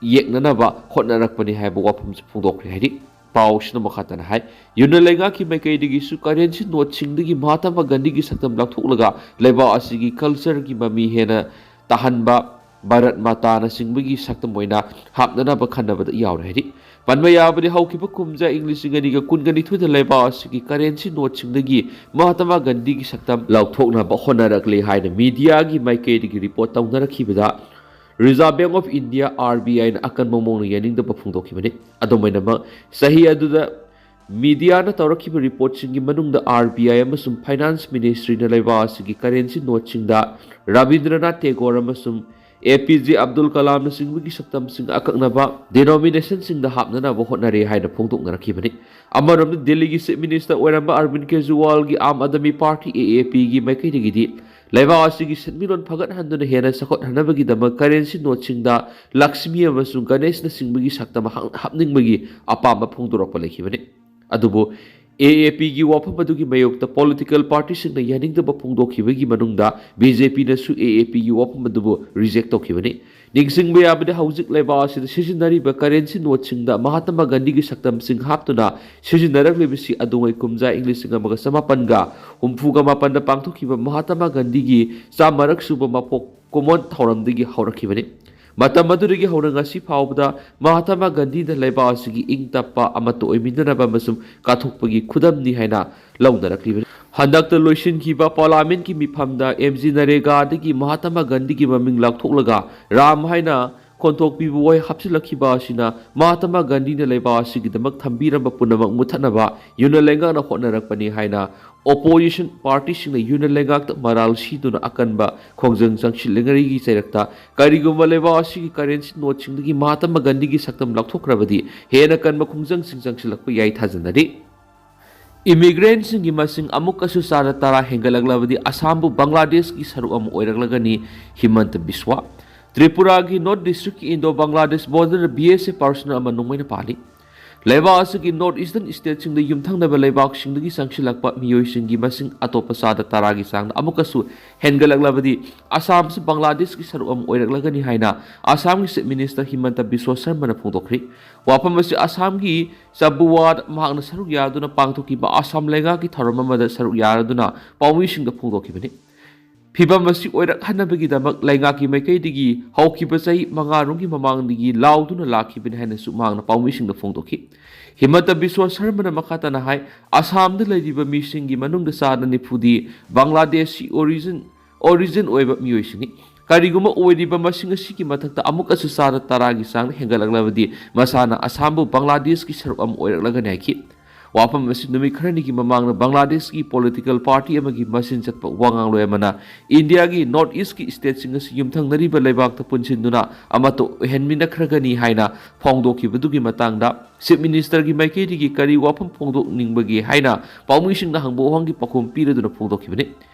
ꯌꯦꯛꯅꯅꯕ ꯍꯣꯠꯅꯔꯛꯄꯅꯤ ꯍꯥꯏꯕ ꯋꯥꯐꯝꯁꯨ ꯐꯣꯡꯗꯣꯛꯈ꯭ꯔꯦ ꯍꯥꯏꯔꯤ꯫ ꯄꯥꯎ ꯑꯁꯤꯅ ꯃꯈꯥ ꯇꯥꯅ ꯍꯥꯏ, ꯌꯨꯅꯤꯌꯟ ꯂꯩꯉꯥꯛꯀꯤ ꯃꯥꯏꯀꯩꯗꯒꯤꯁꯨ ꯀꯔꯦꯟꯁꯤ ꯅꯣꯠꯁꯤꯡꯗꯒꯤ ꯃꯍꯥꯇꯃꯥ ꯒꯥꯟꯙꯤꯒꯤ ꯁꯛꯇꯝ ꯂꯧꯊꯣꯛꯂꯒ ꯂꯩꯕꯥꯛ ꯑꯁꯤꯒꯤ ꯀꯜꯆꯔꯒꯤ ꯃꯃꯤ ꯍꯦꯟꯅ ꯇꯥꯍꯟꯕ, ꯚꯥꯔꯠ ꯃꯥꯇꯥꯅꯆꯤꯡꯕꯒꯤ ꯁꯛꯇꯝ ꯑꯣꯏꯅ ꯍꯥꯞꯅꯅꯕ ꯈꯟꯅꯕꯗ ꯌꯥꯎꯔꯦ ꯍꯥꯏꯔꯤ꯫ ꯄꯟꯕ ꯌꯥꯕꯗꯤ, ꯍꯧꯈꯤꯕ ꯀꯨꯝꯖꯥ ꯏꯪ ꯂꯤꯁꯤꯡ ꯑꯅꯤꯒ ꯀꯨꯟꯒ ꯅꯤꯊꯣꯏꯗ ꯂꯩꯕꯥꯛ ꯑꯁꯤꯒꯤ ꯀꯔꯦꯟꯁꯤ ꯅꯣꯠꯁꯤꯡꯗꯒꯤ ꯃꯍꯥꯇꯃꯥ ꯒꯥꯟꯙꯤꯒꯤ ꯁꯛꯇꯝ ꯂꯧꯊꯣꯛꯅꯕ ꯍꯣꯠꯅꯔꯛꯂꯦ ꯍꯥꯏꯅ ꯃꯤꯗꯤꯌꯥꯒꯤ ꯃꯥꯏꯀꯩꯗꯒꯤ ꯔꯤꯄꯣꯔꯠ ꯇꯧꯅꯔꯛꯈꯤꯕꯗ, reserve bank of India, R B ꯑꯥꯏꯅ ꯑꯀꯟꯕ ꯃꯑꯣꯡꯗ ꯌꯥꯅꯤꯡꯗꯕ ꯐꯣꯡꯗꯣꯛꯈꯤꯕꯅꯤ꯫ ꯑꯗꯨꯝ ꯑꯣꯏꯅꯃꯛ, ꯆꯍꯤ ꯑꯗꯨꯗ ꯃꯤꯗꯤꯌꯥꯅ ꯇꯧꯔꯛꯈꯤꯕ ꯔꯤꯄꯣꯔꯠꯁꯤꯡꯒꯤ ꯃꯅꯨꯡꯗ ꯑꯥꯔ ꯕꯤ ꯑꯥꯏ ꯑꯃꯁꯨꯡ ꯐꯥꯏꯅꯥꯟꯁ ꯃꯤꯅꯤꯁꯇ꯭ꯔꯤꯅ ꯂꯩꯕꯥꯛ ꯑꯁꯤꯒꯤ ꯀꯔꯦꯟꯁꯤ ꯅꯣꯠꯁꯤꯡꯗ ꯔꯕꯤꯟꯗ꯭ꯔꯅꯥꯊ ꯇꯦꯒꯣꯔ ꯑꯃꯁꯨꯡ ꯑꯦ ꯄꯤ ꯖꯦ ꯑꯕꯗꯨꯜ ꯀꯂꯥꯝꯅꯆꯤꯡꯕꯒꯤ ꯁꯛꯇꯝꯁꯤꯡ ꯑꯀꯛꯅꯕ ꯗꯤꯅꯣꯃꯤꯅꯦꯁꯟꯁꯤꯡꯗ ꯍꯥꯞꯅꯅꯕ ꯍꯣꯠꯅꯔꯦ ꯍꯥꯏꯅ ꯐꯣꯡꯗꯣꯛꯅꯔꯛꯈꯤꯕꯅꯤ꯫ ꯑꯃꯔꯣꯝꯗ, ꯗꯤꯜꯂꯤꯒꯤ ꯆꯤꯐ ꯃꯤꯅꯤꯁꯇꯔ ꯑꯣꯏꯔꯝꯕ ꯑꯔꯕꯤꯟꯗ ꯀꯦꯖ꯭ꯔꯤꯋꯥꯜꯒꯤ ꯑꯥꯝ ꯑꯥꯗꯃꯤ ꯄꯥꯔꯇꯤ, ꯑꯦ ꯑꯦ ꯄꯤꯒꯤ ꯃꯥꯏꯀꯩꯗꯒꯤꯗꯤ ꯂꯩꯕꯥꯛ ꯑꯁꯤꯒꯤ ꯁꯦꯟꯃꯤꯠꯂꯣꯟ ꯐꯒꯠꯍꯟꯗꯨꯅ ꯍꯦꯟꯅ ꯆꯥꯎꯈꯠꯍꯟꯅꯕꯒꯤꯗꯃꯛ ꯀꯔꯦꯟꯁꯤ ꯅꯣꯠꯁꯤꯡꯗ ꯂꯛꯁꯃꯤ ꯑꯃꯁꯨꯡ ꯒꯅꯦꯁꯅꯆꯤꯡꯕꯒꯤ ꯁꯛꯇꯝ ꯍꯥꯞ-, ꯍꯥꯞꯅꯤꯡꯕꯒꯤ ꯑꯄꯥꯝꯕ ꯐꯣꯡꯗꯣꯔꯛꯄ ꯂꯩꯈꯤꯕꯅꯤ꯫ ꯑꯗꯨꯕꯨ ꯑꯦ ꯑꯦ ꯄꯤꯒꯤ ꯋꯥꯐꯝ ꯑꯗꯨꯒꯤ ꯃꯥꯌꯣꯛꯇ ꯄꯣꯂꯤꯇꯤꯀꯦꯜ ꯄꯥꯔꯇꯤꯁꯤꯡꯅ ꯌꯥꯅꯤꯡꯗꯕ ꯐꯣꯡꯗꯣꯛꯈꯤꯕꯒꯤ ꯃꯅꯨꯡꯗ ꯕꯤ ꯖꯦ ꯄꯤꯅꯁꯨ ꯑꯦ ꯑꯦ ꯄꯤꯒꯤ ꯋꯥꯐꯝ ꯑꯗꯨꯕꯨ ꯔꯤꯖꯦꯛ ꯇꯧꯈꯤꯕꯅꯤ꯫ ꯅꯤꯡꯁꯤꯡꯕ ꯌꯥꯕꯗꯤ, ꯍꯧꯖꯤꯛ ꯂꯩꯕꯥꯛ ꯑꯁꯤꯗ ꯁꯤꯖꯤꯟꯅꯔꯤꯕ ꯀꯔꯦꯟꯁꯤ ꯅꯣꯠꯁꯤꯡꯗ ꯃꯍꯥꯇꯃꯥ ꯒꯥꯟꯙꯤꯒꯤ ꯁꯛꯇꯝꯁꯤꯡ ꯍꯥꯞꯇꯨꯅ ꯁꯤꯖꯤꯟꯅꯔꯛꯂꯤꯕꯁꯤ ꯑꯗꯨꯉꯩ ꯀꯨꯝꯖꯥ ꯏꯪ ꯂꯤꯁꯤꯡ ꯑꯃꯒ ꯆꯃꯥꯄꯟꯒ ꯍꯨꯝꯐꯨꯒ ꯃꯥꯄꯟꯗ ꯄꯥꯡꯊꯣꯛꯈꯤꯕ ꯃꯍꯥꯇꯃꯥ ꯒꯥꯟꯙꯤꯒꯤ ꯆꯥꯃꯔꯛ ꯁꯨꯕ ꯃꯄꯣꯛ ꯀꯨꯝꯑꯣꯟ ꯊꯧꯔꯝꯗꯒꯤ ꯍꯧꯔꯛꯈꯤꯕꯅꯤ꯫ ꯃꯇꯝ ꯑꯗꯨꯗꯒꯤ ꯍꯧꯅ ꯉꯁꯤ ꯐꯥꯎꯕꯗ ꯃꯍꯥꯇꯃꯥ ꯒꯥꯟꯙꯤꯅ ꯂꯩꯕꯥꯛ ꯑꯁꯤꯒꯤ ꯏꯪ ꯇꯞꯄ, ꯑꯃꯠꯇ ꯑꯣꯏꯃꯤꯟꯅꯅꯕ ꯑꯃꯁꯨꯡ ꯀꯠꯊꯣꯛꯄꯒꯤ ꯈꯨꯗꯝꯅꯤ ꯍꯥꯏꯅ ꯂꯧꯅꯔꯛꯂꯤꯕꯅꯤ꯫ ꯍꯟꯗꯛꯇ ꯂꯣꯏꯁꯤꯟꯈꯤꯕ ꯄꯥꯔꯂꯥꯃꯦꯟꯠꯀꯤ ꯃꯤꯐꯝꯗ ꯑꯦꯝ ꯖꯤ ꯅꯔꯦꯒꯥꯗꯒꯤ ꯃꯍꯥꯇꯃꯥ ꯒꯥꯟꯙꯤꯒꯤ ꯃꯃꯤꯡ ꯂꯥꯎꯊꯣꯛꯂꯒ ꯔꯥꯝ ꯍꯥꯏꯅ ꯈꯣꯟꯊꯣꯛꯄꯤꯕ ꯋꯥꯍꯩ ꯍꯥꯞꯆꯤꯜꯂꯛꯈꯤꯕ ꯑꯁꯤꯅ ꯃꯍꯥꯇꯃꯥ ꯒꯥꯟꯙꯤꯅ ꯂꯩꯕꯥꯛ ꯑꯁꯤꯒꯤꯗꯃꯛ ꯊꯝꯕꯤꯔꯝꯕ ꯄꯨꯝꯅꯃꯛ ꯃꯨꯊꯠꯅꯕ ꯌꯨꯅꯤꯌꯟ ꯂꯩꯉꯥꯛꯅ ꯍꯣꯠꯅꯔꯛꯄꯅꯤ ꯍꯥꯏꯅ ꯑꯣꯄꯣꯖꯤꯁꯟ ꯄꯥꯔꯇꯤꯁꯤꯡꯅ ꯌꯨꯅꯤꯌꯟ ꯂꯩꯉꯥꯛꯇ ꯃꯔꯥꯜ ꯁꯤꯗꯨꯅ ꯑꯀꯟꯕ ꯈꯣꯡꯖꯪ ꯆꯪꯁꯤꯜꯂꯤꯉꯩꯒꯤ ꯆꯩꯔꯛꯇ ꯀꯔꯤꯒꯨꯝꯕ ꯂꯩꯕꯥꯛ ꯑꯁꯤꯒꯤ ꯀꯔꯦꯟꯁꯤ ꯅꯣꯠꯁꯤꯡꯗꯒꯤ ꯃꯍꯥꯇꯃꯥ ꯒꯥꯟꯙꯤꯒꯤ ꯁꯛꯇꯝ ꯂꯧꯊꯣꯛꯈ꯭ꯔꯕꯗꯤ ꯍꯦꯟꯅ ꯀꯟꯕ ꯈꯣꯡꯖꯪꯁꯤꯡ ꯆꯪꯁꯤꯜꯂꯛꯄ ꯌꯥꯏ ꯊꯥꯖꯅꯔꯤ꯫ ꯏꯃꯤꯒ꯭ꯔꯦꯟꯁꯤꯡꯒꯤ ꯃꯁꯤꯡ ꯑꯃꯨꯛꯀꯁꯨ ꯆꯥꯗ ꯇꯔꯥ ꯍꯦꯟꯒꯠꯂꯛꯂꯕꯗꯤ ꯑꯁꯥꯝꯕꯨ ꯕꯪꯒ꯭ꯂꯥꯗꯦꯁꯀꯤ ꯁꯔꯨꯛ ꯑꯃ ꯑꯣꯏꯔꯛꯂꯒꯅꯤ, ꯍꯤꯃꯟꯇ ꯕꯤꯁ꯭ꯋꯥ꯫ ꯇ꯭ꯔꯤꯄꯨꯔꯥꯒꯤ ꯅꯣꯔꯠ ꯗꯤꯁꯇ꯭ꯔꯤꯛꯀꯤ ꯏꯟꯗꯣ ꯕꯪꯒ꯭ꯂꯥꯗꯦꯁ ꯕꯣꯔꯗꯔꯗ ꯕꯤ ꯑꯦꯁ ꯑꯦꯐ ꯄꯥꯔꯁꯣꯅꯦꯜ ꯑꯃ ꯅꯣꯡꯃꯩꯅ ꯄꯥꯜꯂꯤ꯫ ꯂꯩꯕꯥꯛ ꯑꯁꯤꯒꯤ ꯅꯣꯔꯠ ꯏꯁꯇꯔꯟ ꯁ꯭ꯇꯦꯠꯁꯤꯡꯗ ꯌꯨꯝꯊꯪꯅꯕ ꯂꯩꯕꯥꯛꯁꯤꯡꯗꯒꯤ ꯆꯪꯁꯤꯜꯂꯛꯄ ꯃꯤꯑꯣꯏꯁꯤꯡꯒꯤ ꯃꯁꯤꯡ ꯑꯇꯣꯞꯄ ꯆꯥꯗ ꯇꯔꯥꯒꯤ ꯆꯥꯡꯗ ꯑꯃꯨꯛꯀꯁꯨ ꯍꯦꯟꯒꯠꯂꯛꯂꯕꯗꯤ ꯑꯁꯥꯝꯁꯨ ꯕꯪꯒ꯭ꯂꯥꯗꯦꯁꯀꯤ ꯁꯔꯨꯛ ꯑꯃ ꯑꯣꯏꯔꯛꯂꯒꯅꯤ ꯍꯥꯏꯅ ꯑꯁꯥꯝꯒꯤ ꯆꯤꯐ ꯃꯤꯅꯤꯁꯇꯔ ꯍꯤꯃꯟꯇ ꯕꯤꯁ꯭ꯋ ꯁꯔꯃꯅ ꯐꯣꯡꯗꯣꯛꯈ꯭ꯔꯤ꯫ ꯋꯥꯐꯝ ꯑꯁꯤ ꯑꯁꯥꯝꯒꯤ ꯆꯕꯨꯋꯥꯗ ꯃꯍꯥꯛꯅ ꯁꯔꯨꯛ ꯌꯥꯗꯨꯅ ꯄꯥꯡꯊꯣꯛꯈꯤꯕ ꯑꯁꯥꯝ ꯂꯩꯉꯥꯛꯀꯤ ꯊꯧꯔꯝ ꯑꯃꯗ ꯁꯔꯨꯛ ꯌꯥꯔꯗꯨꯅ ꯄꯥꯎꯃꯤꯁꯤꯡꯗ ꯐꯣꯡꯗꯣꯛꯈꯤꯕꯅꯤ꯫ ꯐꯤꯚꯝ ꯑꯁꯤ ꯑꯣꯏꯔꯛꯍꯟꯅꯕꯒꯤꯗꯃꯛ ꯂꯩꯉꯥꯛꯀꯤ ꯃꯥꯏꯀꯩꯗꯒꯤ ꯍꯧꯈꯤꯕ ꯆꯍꯤ ꯃꯉꯥꯔꯣꯝꯒꯤ ꯃꯃꯥꯡꯗꯒꯤ ꯂꯥꯎꯗꯨꯅ ꯂꯥꯛꯈꯤꯕꯅꯤ ꯍꯥꯏꯅꯁꯨ ꯃꯍꯥꯛꯅ ꯄꯥꯎꯃꯤꯁꯤꯡꯗ ꯐꯣꯡꯗꯣꯛꯈꯤ꯫ ꯍꯤꯃꯟꯇ ꯕꯤꯁ꯭ꯋ ꯁꯔꯃꯅ ꯃꯈꯥ ꯇꯥꯅ ꯍꯥꯏ, ꯑꯁꯥꯝꯗ ꯂꯩꯔꯤꯕ ꯃꯤꯁꯤꯡꯒꯤ ꯃꯅꯨꯡꯗ ꯆꯥꯗ ꯅꯤꯐꯨꯗꯤ ꯕꯪꯒ꯭ꯂꯥꯗꯦꯁꯤ ꯑꯣꯔꯤꯖꯤꯟ, ꯑꯣꯔꯤꯖꯤꯟ ꯑꯣꯏꯕ ꯃꯤꯑꯣꯏꯁꯤꯡꯅꯤ꯫ ꯀꯔꯤꯒꯨꯝꯕ ꯑꯣꯏꯔꯤꯕ ꯃꯁꯤꯡ ꯑꯁꯤꯒꯤ ꯃꯊꯛꯇ ꯑꯃꯨꯛꯀꯁꯨ ꯆꯥꯗ ꯇꯔꯥꯒꯤ ꯆꯥꯡꯗ ꯍꯦꯟꯒꯠꯂꯛꯂꯕꯗꯤ ꯃꯁꯥꯅ ꯑꯁꯥꯝꯕꯨ ꯕꯪꯒ꯭ꯂꯥꯗꯦꯁꯀꯤ ꯁꯔꯨꯛ ꯑꯃ ꯑꯣꯏꯔꯛꯂꯒꯅꯤ ꯍꯥꯏꯈꯤ꯫ ꯋꯥꯐꯝ ꯑꯁꯤ ꯅꯨꯃꯤꯠ ꯈꯔꯅꯤꯒꯤ ꯃꯃꯥꯡꯗ ꯕꯪꯒ꯭ꯂꯥꯗꯦꯁꯀꯤ ꯄꯣꯂꯤꯇꯤꯀꯦꯜ ꯄꯥꯔꯇꯤ ꯑꯃꯒꯤ ꯃꯆꯤꯟ ꯆꯠꯄ ꯋꯥ ꯉꯥꯡꯂꯣꯏ ꯑꯃꯅ ꯏꯟꯗꯤꯌꯥꯒꯤ ꯅꯣꯔꯠ ꯏꯁ꯭ꯠꯀꯤ ꯁ꯭ꯇꯦꯠꯁꯤꯡ ꯑꯁꯤ ꯌꯨꯝꯊꯪꯅꯔꯤꯕ ꯂꯩꯕꯥꯛꯇ ꯄꯨꯟꯁꯤꯟꯗꯨꯅ ꯑꯃꯠꯇ ꯑꯣꯏꯍꯟꯃꯤꯟꯅꯈ꯭ꯔꯒꯅꯤ ꯍꯥꯏꯅ ꯐꯣꯡꯗꯣꯛꯈꯤꯕꯗꯨꯒꯤ ꯃꯇꯥꯡꯗ ꯆꯤꯐ ꯃꯤꯅꯤꯁꯇꯔꯒꯤ ꯃꯥꯏꯀꯩꯗꯒꯤ ꯀꯔꯤ ꯋꯥꯐꯝ ꯐꯣꯡꯗꯣꯛꯅꯤꯡꯕꯒꯦ ꯍꯥꯏꯅ ꯄꯥꯎꯃꯤꯁꯤꯡꯅ ꯍꯪꯕ ꯋꯥꯍꯪꯒꯤ ꯄꯥꯎꯈꯨꯝ ꯄꯤꯔꯗꯨꯅ ꯐꯣꯡꯗꯣꯛꯈꯤꯕꯅꯤ꯫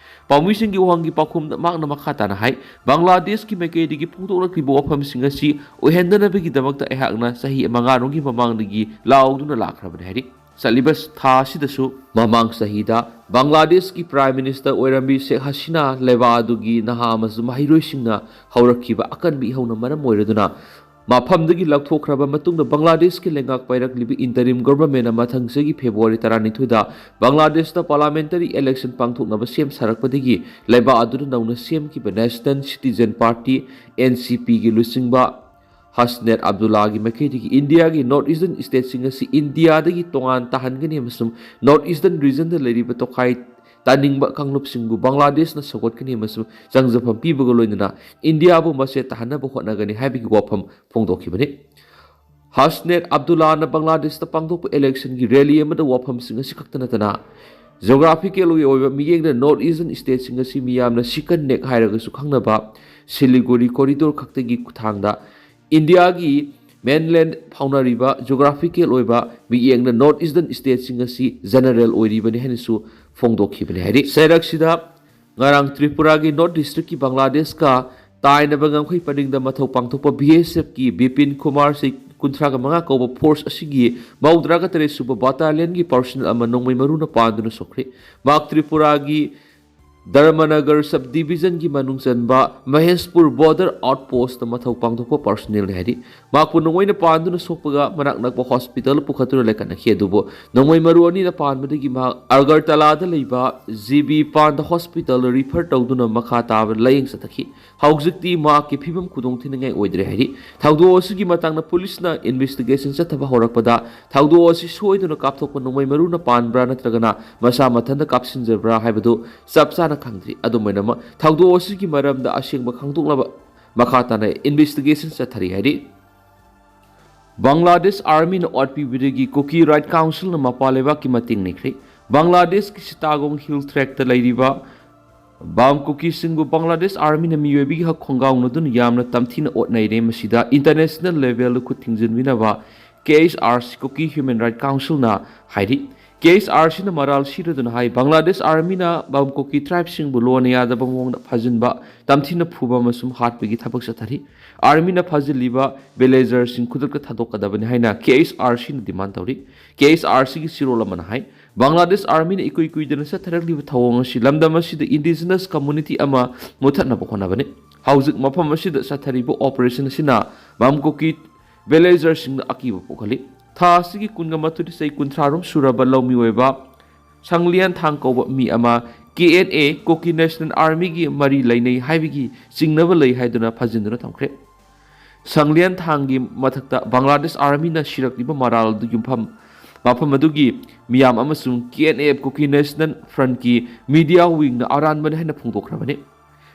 ꯄꯥꯎꯃꯤꯁꯤꯡꯒꯤ ꯋꯥꯍꯪꯒꯤ ꯄꯥꯎꯈꯨꯝꯗ ꯃꯍꯥꯛꯅ ꯃꯈꯥ ꯇꯥꯅ ꯍꯥꯏ, ꯕꯪꯒ꯭ꯂꯥꯗꯦꯁꯀꯤ ꯃꯥꯏꯀꯩꯗꯒꯤ ꯐꯣꯡꯗꯣꯛꯂꯛꯂꯤꯕ ꯋꯥꯐꯝꯁꯤꯡ ꯑꯁꯤ ꯑꯣꯏꯍꯟꯗꯅꯕꯒꯤꯗꯃꯛꯇ ꯑꯩꯍꯥꯛꯅ ꯆꯍꯤ ꯃꯉꯥꯔꯣꯝꯒꯤ ꯃꯃꯥꯡꯗꯒꯤ ꯂꯥꯎꯗꯨꯅ ꯂꯥꯛꯈ꯭ꯔꯕꯅꯤ ꯍꯥꯏꯔꯤ꯫ ꯆꯠꯂꯤꯕ ꯊꯥ ꯑꯁꯤꯗꯁꯨ ꯃꯃꯥꯡ ꯆꯍꯤꯗ ꯕꯪꯒ꯭ꯂꯥꯗꯦꯁꯀꯤ ꯄ꯭ꯔꯥꯏꯝ ꯃꯤꯅꯤꯁꯇꯔ ꯑꯣꯏꯔꯝꯕꯤ ꯁꯦꯈ ꯍꯁꯤꯅꯥ ꯂꯩꯕꯥꯛ ꯑꯗꯨꯒꯤ ꯅꯍꯥ ꯑꯃꯁꯨꯡ ꯃꯍꯩꯔꯣꯏꯁꯤꯡꯅ ꯍꯧꯔꯛꯈꯤꯕ ꯑꯀꯟꯕ ꯏꯍꯧꯅ ꯃꯔꯝ ꯑꯣꯏꯔꯗꯨꯅ ꯃꯐꯝꯗꯒꯤ ꯂꯧꯊꯣꯛꯈ꯭ꯔꯕ ꯃꯇꯨꯡꯗ ꯕꯪꯒ꯭ꯂꯥꯗꯦꯁꯀꯤ ꯂꯩꯉꯥꯛ ꯄꯥꯏꯔꯛꯂꯤꯕ ꯏꯟꯇꯔꯤꯝ ꯒꯣꯚꯔꯟꯃꯦꯟꯅ ꯃꯊꯪ ꯆꯍꯤꯒꯤ ꯐꯦꯕ꯭ꯔꯨꯋꯥꯔꯤ ꯇꯔꯥꯅꯤꯊꯣꯏꯗ ꯕꯪꯒ꯭ꯂꯥꯗꯦꯁꯇ ꯄꯥꯔꯂꯥꯃꯦꯟꯇꯔꯤ ꯏꯂꯦꯛꯁꯟ ꯄꯥꯡꯊꯣꯛꯅꯕ ꯁꯦꯝ ꯁꯥꯔꯛꯄꯗꯒꯤ ꯂꯩꯕꯥꯛ ꯑꯗꯨꯗ ꯅꯧꯅ ꯁꯦꯝꯈꯤꯕ national citizen party, N C ꯄꯤꯒꯤ ꯂꯨꯆꯤꯡꯕ ꯍꯁꯅꯦꯠ ꯑꯕꯗꯨꯜꯂꯥꯒꯤ ꯃꯥꯏꯀꯩꯗꯒꯤ ꯏꯟꯗꯤꯌꯥꯒꯤ ꯅꯣꯔꯠ ꯏꯁꯇꯔꯟ ꯁ꯭ꯇꯦꯠꯁꯤꯡ ꯑꯁꯤ ꯏꯟꯗꯤꯌꯥꯗꯒꯤ ꯇꯣꯉꯥꯟ ꯇꯥꯍꯟꯒꯅꯤ ꯑꯃꯁꯨꯡ ꯅꯣꯔꯠ ꯏꯁꯇꯔꯟ ꯔꯤꯖꯟꯗ ꯂꯩꯔꯤꯕ ꯇꯣꯈꯥꯏ ꯇꯥꯅꯤꯡꯕ ꯀꯥꯡꯂꯨꯞꯁꯤꯡꯕꯨ ꯕꯪꯒ꯭ꯂꯥꯗꯦꯁꯅ ꯁꯧꯒꯠꯀꯅꯤ ꯑꯃꯁꯨꯡ ꯆꯪꯖꯐꯝ ꯄꯤꯕꯒ ꯂꯣꯏꯅꯅ ꯏꯟꯗꯤꯌꯥꯕꯨ ꯃꯆꯦꯠ ꯇꯥꯍꯟꯅꯕ ꯍꯣꯠꯅꯒꯅꯤ ꯍꯥꯏꯕꯒꯤ ꯋꯥꯐꯝ ꯐꯣꯡꯗꯣꯛꯈꯤꯕꯅꯤ꯫ ꯍꯁꯅꯦꯠ ꯑꯕꯗꯨꯜꯂꯥꯅ ꯕꯪꯒ꯭ꯂꯥꯗꯦꯁꯇ ꯄꯥꯡꯊꯣꯛꯄ ꯏꯂꯦꯛꯁꯟꯒꯤ ꯔꯦꯂꯤ ꯑꯃꯗ ꯋꯥꯐꯝꯁꯤꯡ ꯑꯁꯤ ꯈꯛꯇ ꯅꯠꯇꯅ, ꯖꯣꯒ꯭ꯔꯥꯐꯤꯀꯦꯜꯒꯤ ꯑꯣꯏꯕ ꯃꯤꯠꯌꯦꯡꯗ ꯅꯣꯔꯠ ꯏꯁꯇꯔꯟ ꯁ꯭ꯇꯦꯠꯁꯤꯡ ꯑꯁꯤ ꯃꯤꯌꯥꯝꯅ ꯁꯤꯀꯟ ꯅꯦꯛ ꯍꯥꯏꯔꯒꯁꯨ ꯈꯪꯅꯕ ꯁꯤꯂꯤꯒꯨꯔꯤ ꯀꯣꯔꯤꯗꯣꯔ ꯈꯛꯇꯒꯤ ꯈꯨꯠꯊꯥꯡꯗ ꯏꯟꯗꯤꯌꯥꯒꯤ ꯃꯦꯟꯂꯦꯟ ꯐꯥꯎꯅꯔꯤꯕ ꯖꯣꯒ꯭ꯔꯥꯐꯤꯀꯦꯜ ꯑꯣꯏꯕ ꯃꯤꯠꯌꯦꯡꯅ ꯅꯣꯔꯠ ꯏꯁꯇꯔꯟ ꯁ꯭ꯇꯦꯠꯁꯤꯡ ꯑꯁꯤ ꯖꯦꯅꯔꯦꯜ ꯑꯣꯏꯔꯤꯕꯅꯤ ꯍꯥꯏꯅꯁꯨ ꯐꯣꯡꯗꯣꯛꯈꯤꯕꯅꯤ ꯍꯥꯏꯔꯤ꯫ ꯁꯩꯔꯛꯁꯤꯗ ꯉꯔꯥꯡ ꯇ꯭ꯔꯤꯄꯨꯔꯥꯒꯤ ꯅꯣꯔꯠ ꯗꯤꯁꯇ꯭ꯔꯤꯛꯀꯤ ꯕꯪꯒ꯭ꯂꯥꯗꯦꯁꯀ ꯇꯥꯏꯅꯕ ꯉꯝꯈꯩ ꯄꯔꯤꯡꯗ ꯃꯊꯧ ꯄꯥꯡꯊꯣꯛꯄ ꯕꯤ ꯑꯦꯁ ꯑꯦꯐꯀꯤ ꯕꯤꯄꯤꯟ ꯀꯨꯃꯥꯔ ꯁꯤ ꯀꯨꯟꯊ꯭ꯔꯥꯒ ꯃꯉꯥ ꯀꯧꯕ ꯐꯣꯔꯁ ꯑꯁꯤꯒꯤ ꯃꯧꯗ꯭ꯔꯥꯒ ꯇꯔꯦꯠ ꯁꯨꯕ ꯕꯥꯇꯥꯂꯤꯌꯟꯒꯤ ꯄꯥꯔꯁꯅꯦꯜ ꯑꯃ ꯅꯣꯡꯃꯩ ꯃꯔꯨꯅ ꯄꯥꯟꯗꯨꯅ ꯁꯣꯛꯈ꯭ꯔꯦ꯫ ꯃꯍꯥꯛ ꯇ꯭ꯔꯤꯄꯨꯔꯥꯒꯤ ꯙꯔꯃꯅꯒꯔ ꯁꯕ ꯗꯤꯕꯤꯖꯟꯒꯤ ꯃꯅꯨꯡ ꯆꯟꯕ ꯃꯍꯦꯁꯄꯨꯔ ꯕꯣꯔꯗꯔ ꯑꯥꯎꯠ ꯄꯣꯁꯇ ꯃꯊꯧ ꯄꯥꯡꯊꯣꯛꯄ ꯄꯥꯔꯁꯅꯦꯜꯅꯤ ꯍꯥꯏꯔꯤ꯫ ꯃꯍꯥꯛꯄꯨ ꯅꯣꯡꯃꯩꯅ ꯄꯥꯟꯗꯨꯅ ꯁꯣꯛꯄꯒ ꯃꯅꯥꯛ ꯅꯛꯄ ꯍꯣꯁꯄꯤꯇꯥꯜꯗ ꯄꯨꯈꯠꯇꯨꯅ ꯂꯩꯈꯠꯅꯈꯤ, ꯑꯗꯨꯕꯨ ꯅꯣꯡꯃꯩ ꯃꯔꯨ ꯑꯅꯤꯅ ꯄꯥꯟꯕꯗꯒꯤ ꯃꯍꯥꯛ ꯑꯒꯔꯇꯂꯥꯗ ꯂꯩꯕ ꯖꯤ ꯕꯤ ꯄꯥꯟꯗ ꯍꯣꯁꯄꯤꯇꯥꯜꯗ ꯔꯤꯐꯔ ꯇꯧꯗꯨꯅ ꯃꯈꯥ ꯇꯥꯕ ꯂꯥꯌꯦꯡ ꯆꯠꯊꯈꯤ꯫ ꯍꯧꯖꯤꯛꯇꯤ ꯃꯍꯥꯛꯀꯤ ꯐꯤꯕꯝ ꯈꯨꯗꯣꯡꯊꯤꯅꯤꯡꯉꯥꯏ ꯑꯣꯏꯗ꯭ꯔꯦ ꯍꯥꯏꯔꯤ꯫ ꯊꯧꯗꯣꯛ ꯑꯁꯤꯒꯤ ꯃꯇꯥꯡꯗ ꯄꯨꯂꯤꯁꯅ ꯏꯟꯚꯦꯁꯇꯤꯒꯦꯁꯟ ꯆꯠꯊꯕ ꯍꯧꯔꯛꯄꯗ ꯊꯧꯗꯣꯛ ꯑꯁꯤ ꯁꯣꯏꯗꯨꯅ ꯀꯥꯞꯊꯣꯛꯄ ꯅꯣꯡꯃꯩ ꯃꯔꯨꯅ ꯄꯥꯟꯕ꯭ꯔꯥ ꯅꯠꯇ꯭ꯔꯒꯅ ꯃꯁꯥ ꯃꯊꯟꯇ ꯀꯥꯞꯁꯤꯟꯖꯕ꯭ꯔꯥ ꯍꯥꯏꯕꯗꯨ ꯆꯞ ꯆꯥꯅ ꯈꯪꯗ꯭ꯔꯤ꯫ ꯑꯗꯨꯝ ꯑꯣꯏꯅꯃꯛ, ꯊꯧꯗꯣꯛ ꯑꯁꯤꯒꯤ ꯃꯔꯝꯗ ꯑꯁꯦꯡꯕ ꯈꯪꯗꯣꯛꯅꯕ ꯃꯈꯥ ꯇꯥꯅ ꯏꯟꯚꯦꯁꯇꯤꯒꯦꯁꯟ ꯆꯠꯊꯔꯤ ꯍꯥꯏꯔꯤ꯫ ꯕꯪꯒ꯭ꯂꯥꯗꯦꯁ ꯑꯥꯔꯃꯤꯅ ꯑꯣꯠꯄꯤꯕꯗꯒꯤ ꯀꯨꯀꯤ ꯔꯥꯏꯠ ꯀꯥꯎꯟꯁꯤꯜꯅ ꯃꯄꯥꯟ ꯂꯩꯕꯥꯛꯀꯤ ꯃꯇꯦꯡ ꯅꯤꯈ꯭ꯔꯦ꯫ ꯕꯪꯒ꯭ꯂꯥꯗꯦꯁꯀꯤ ꯁꯤꯇꯥꯒꯣꯡ ꯍꯤꯜ ꯇ꯭ꯔꯦꯛꯇ ꯂꯩꯔꯤꯕ ꯕꯥꯝ ꯀꯨꯀꯤꯁꯤꯡꯕꯨ ꯕꯪꯒ꯭ꯂꯥꯗꯦꯁ ꯑꯥꯔꯃꯤꯅ ꯃꯤꯑꯣꯏꯕꯒꯤ ꯍꯛ ꯈꯣꯡꯒꯥꯎꯅꯗꯨꯅ ꯌꯥꯝꯅ ꯇꯝꯊꯤꯅ ꯑꯣꯠꯅꯩꯔꯦ꯫ ꯃꯁꯤꯗ ꯏꯟꯇꯔꯅꯦꯁꯅꯦꯜ ꯂꯦꯚꯦꯜꯗ ꯈꯨꯠ ꯊꯤꯡꯖꯤꯟꯕꯤꯅꯕ ꯀꯦ ꯑꯩꯆ ꯑꯥꯔ ꯁꯤ, ꯀꯨꯀꯤ ꯍ꯭ꯌꯨꯃꯦꯟ ꯔꯥꯏꯠ ꯀꯥꯎꯟꯁꯤꯜꯅ ꯍꯥꯏꯔꯤ꯫ ꯀꯦ ꯑꯩꯆ ꯑꯥꯔ ꯁꯤꯅ ꯃꯔꯥꯜ ꯁꯤꯔꯗꯨꯅ ꯍꯥꯏ, ꯕꯪꯒ꯭ꯂꯥꯗꯦꯁ ꯑꯥꯔꯃꯤꯅ ꯕꯥꯝ ꯀꯨꯀꯤ ꯇ꯭ꯔꯥꯏꯕꯁꯤꯡꯕꯨ ꯂꯣꯟꯅ ꯌꯥꯗꯕ ꯃꯑꯣꯡꯗ ꯐꯥꯖꯤꯟꯕ, ꯇꯝꯊꯤꯅ ꯐꯨꯕ ꯑꯃꯁꯨꯡ ꯍꯥꯠꯄꯒꯤ ꯊꯕꯛ ꯆꯠꯊꯔꯤ꯫ ꯑꯥꯔꯃꯤꯅ ꯐꯥꯖꯤꯜꯂꯤꯕ ꯚꯤꯂꯦꯖꯔꯁꯤꯡ ꯈꯨꯗꯛꯇ ꯊꯥꯗꯣꯛꯀꯗꯕꯅꯤ ꯍꯥꯏꯅ ꯀꯦ ꯑꯩꯆ ꯑꯥꯔ ꯁꯤꯅ ꯗꯤꯃꯥꯟ ꯇꯧꯔꯤ꯫ ꯀꯦ ꯑꯩꯆ ꯑꯥꯔ ꯁꯤꯒꯤ ꯆꯦꯔꯣꯜ ꯑꯃꯅ ꯍꯥꯏ, ꯕꯪꯒ꯭ꯂꯥꯗꯦꯁ ꯑꯥꯔꯃꯤꯅ ꯏꯀꯨꯏ ꯀꯨꯏꯗꯅ ꯆꯠꯊꯔꯛꯂꯤꯕ ꯊꯧꯑꯣꯡ ꯑꯁꯤ ꯂꯝꯗꯝ ꯑꯁꯤꯗ ꯏꯟꯗꯤꯖꯤꯅꯁ ꯀꯝꯃꯨꯅꯤꯇꯤ ꯑꯃ ꯃꯨꯠꯊꯠꯅꯕ ꯍꯣꯠꯅꯕꯅꯤ꯫ ꯍꯧꯖꯤꯛ ꯃꯐꯝ ꯑꯁꯤꯗ ꯆꯠꯊꯔꯤꯕ ꯑꯣꯄꯔꯦꯁꯟ ꯑꯁꯤꯅ ꯕꯥꯝ ꯀꯨꯀꯤ ꯚꯤꯂꯦꯖꯔꯁꯤꯡꯗ ꯑꯀꯤꯕ ꯄꯣꯛꯍꯜꯂꯤ꯫ ꯊꯥ ꯑꯁꯤꯒꯤ ꯀꯨꯟꯒ ꯃꯥꯊꯣꯏ, ꯆꯍꯤ ꯀꯨꯟꯊ꯭ꯔꯥ ꯔꯣꯝ ꯁꯨꯔꯕ ꯂꯧꯃꯤꯑꯣꯏꯕ ꯁꯪꯂꯤꯌꯥꯟ ꯊꯥꯡ ꯀꯧꯕ ꯃꯤ ꯑꯃ ꯀꯦ ꯑꯦꯟ ꯑꯦ, ꯀꯨꯀꯤ ꯅꯦꯁꯅꯦꯜ ꯑꯥꯔꯃꯤꯒꯤ ꯃꯔꯤ ꯂꯩꯅꯩ ꯍꯥꯏꯕꯒꯤ ꯆꯤꯡꯅꯕ ꯂꯩ ꯍꯥꯏꯗꯨꯅ ꯐꯥꯖꯤꯟꯗꯨꯅ ꯊꯝꯈ꯭ꯔꯦ꯫ ꯁꯪꯂꯤꯌꯥꯟ ꯊꯥꯡꯒꯤ ꯃꯊꯛꯇ ꯕꯪꯒ꯭ꯂꯥꯗꯦꯁ ꯑꯥꯔꯃꯤꯅ ꯁꯤꯔꯛꯂꯤꯕ ꯃꯔꯥꯜ ꯑꯗꯨ ꯌꯨꯝꯐꯝ ꯃꯐꯝ ꯑꯗꯨꯒꯤ ꯃꯤꯌꯥꯝ ꯑꯃꯁꯨꯡ K N F, Kuki national ꯐ꯭ꯔꯟꯠꯀꯤ ꯃꯤꯗꯤꯌꯥ ꯋꯤꯡꯅ ꯑꯔꯥꯟꯕꯅꯤ ꯍꯥꯏꯅ ꯐꯣꯡꯗꯣꯛꯈ꯭ꯔꯕꯅꯤ꯫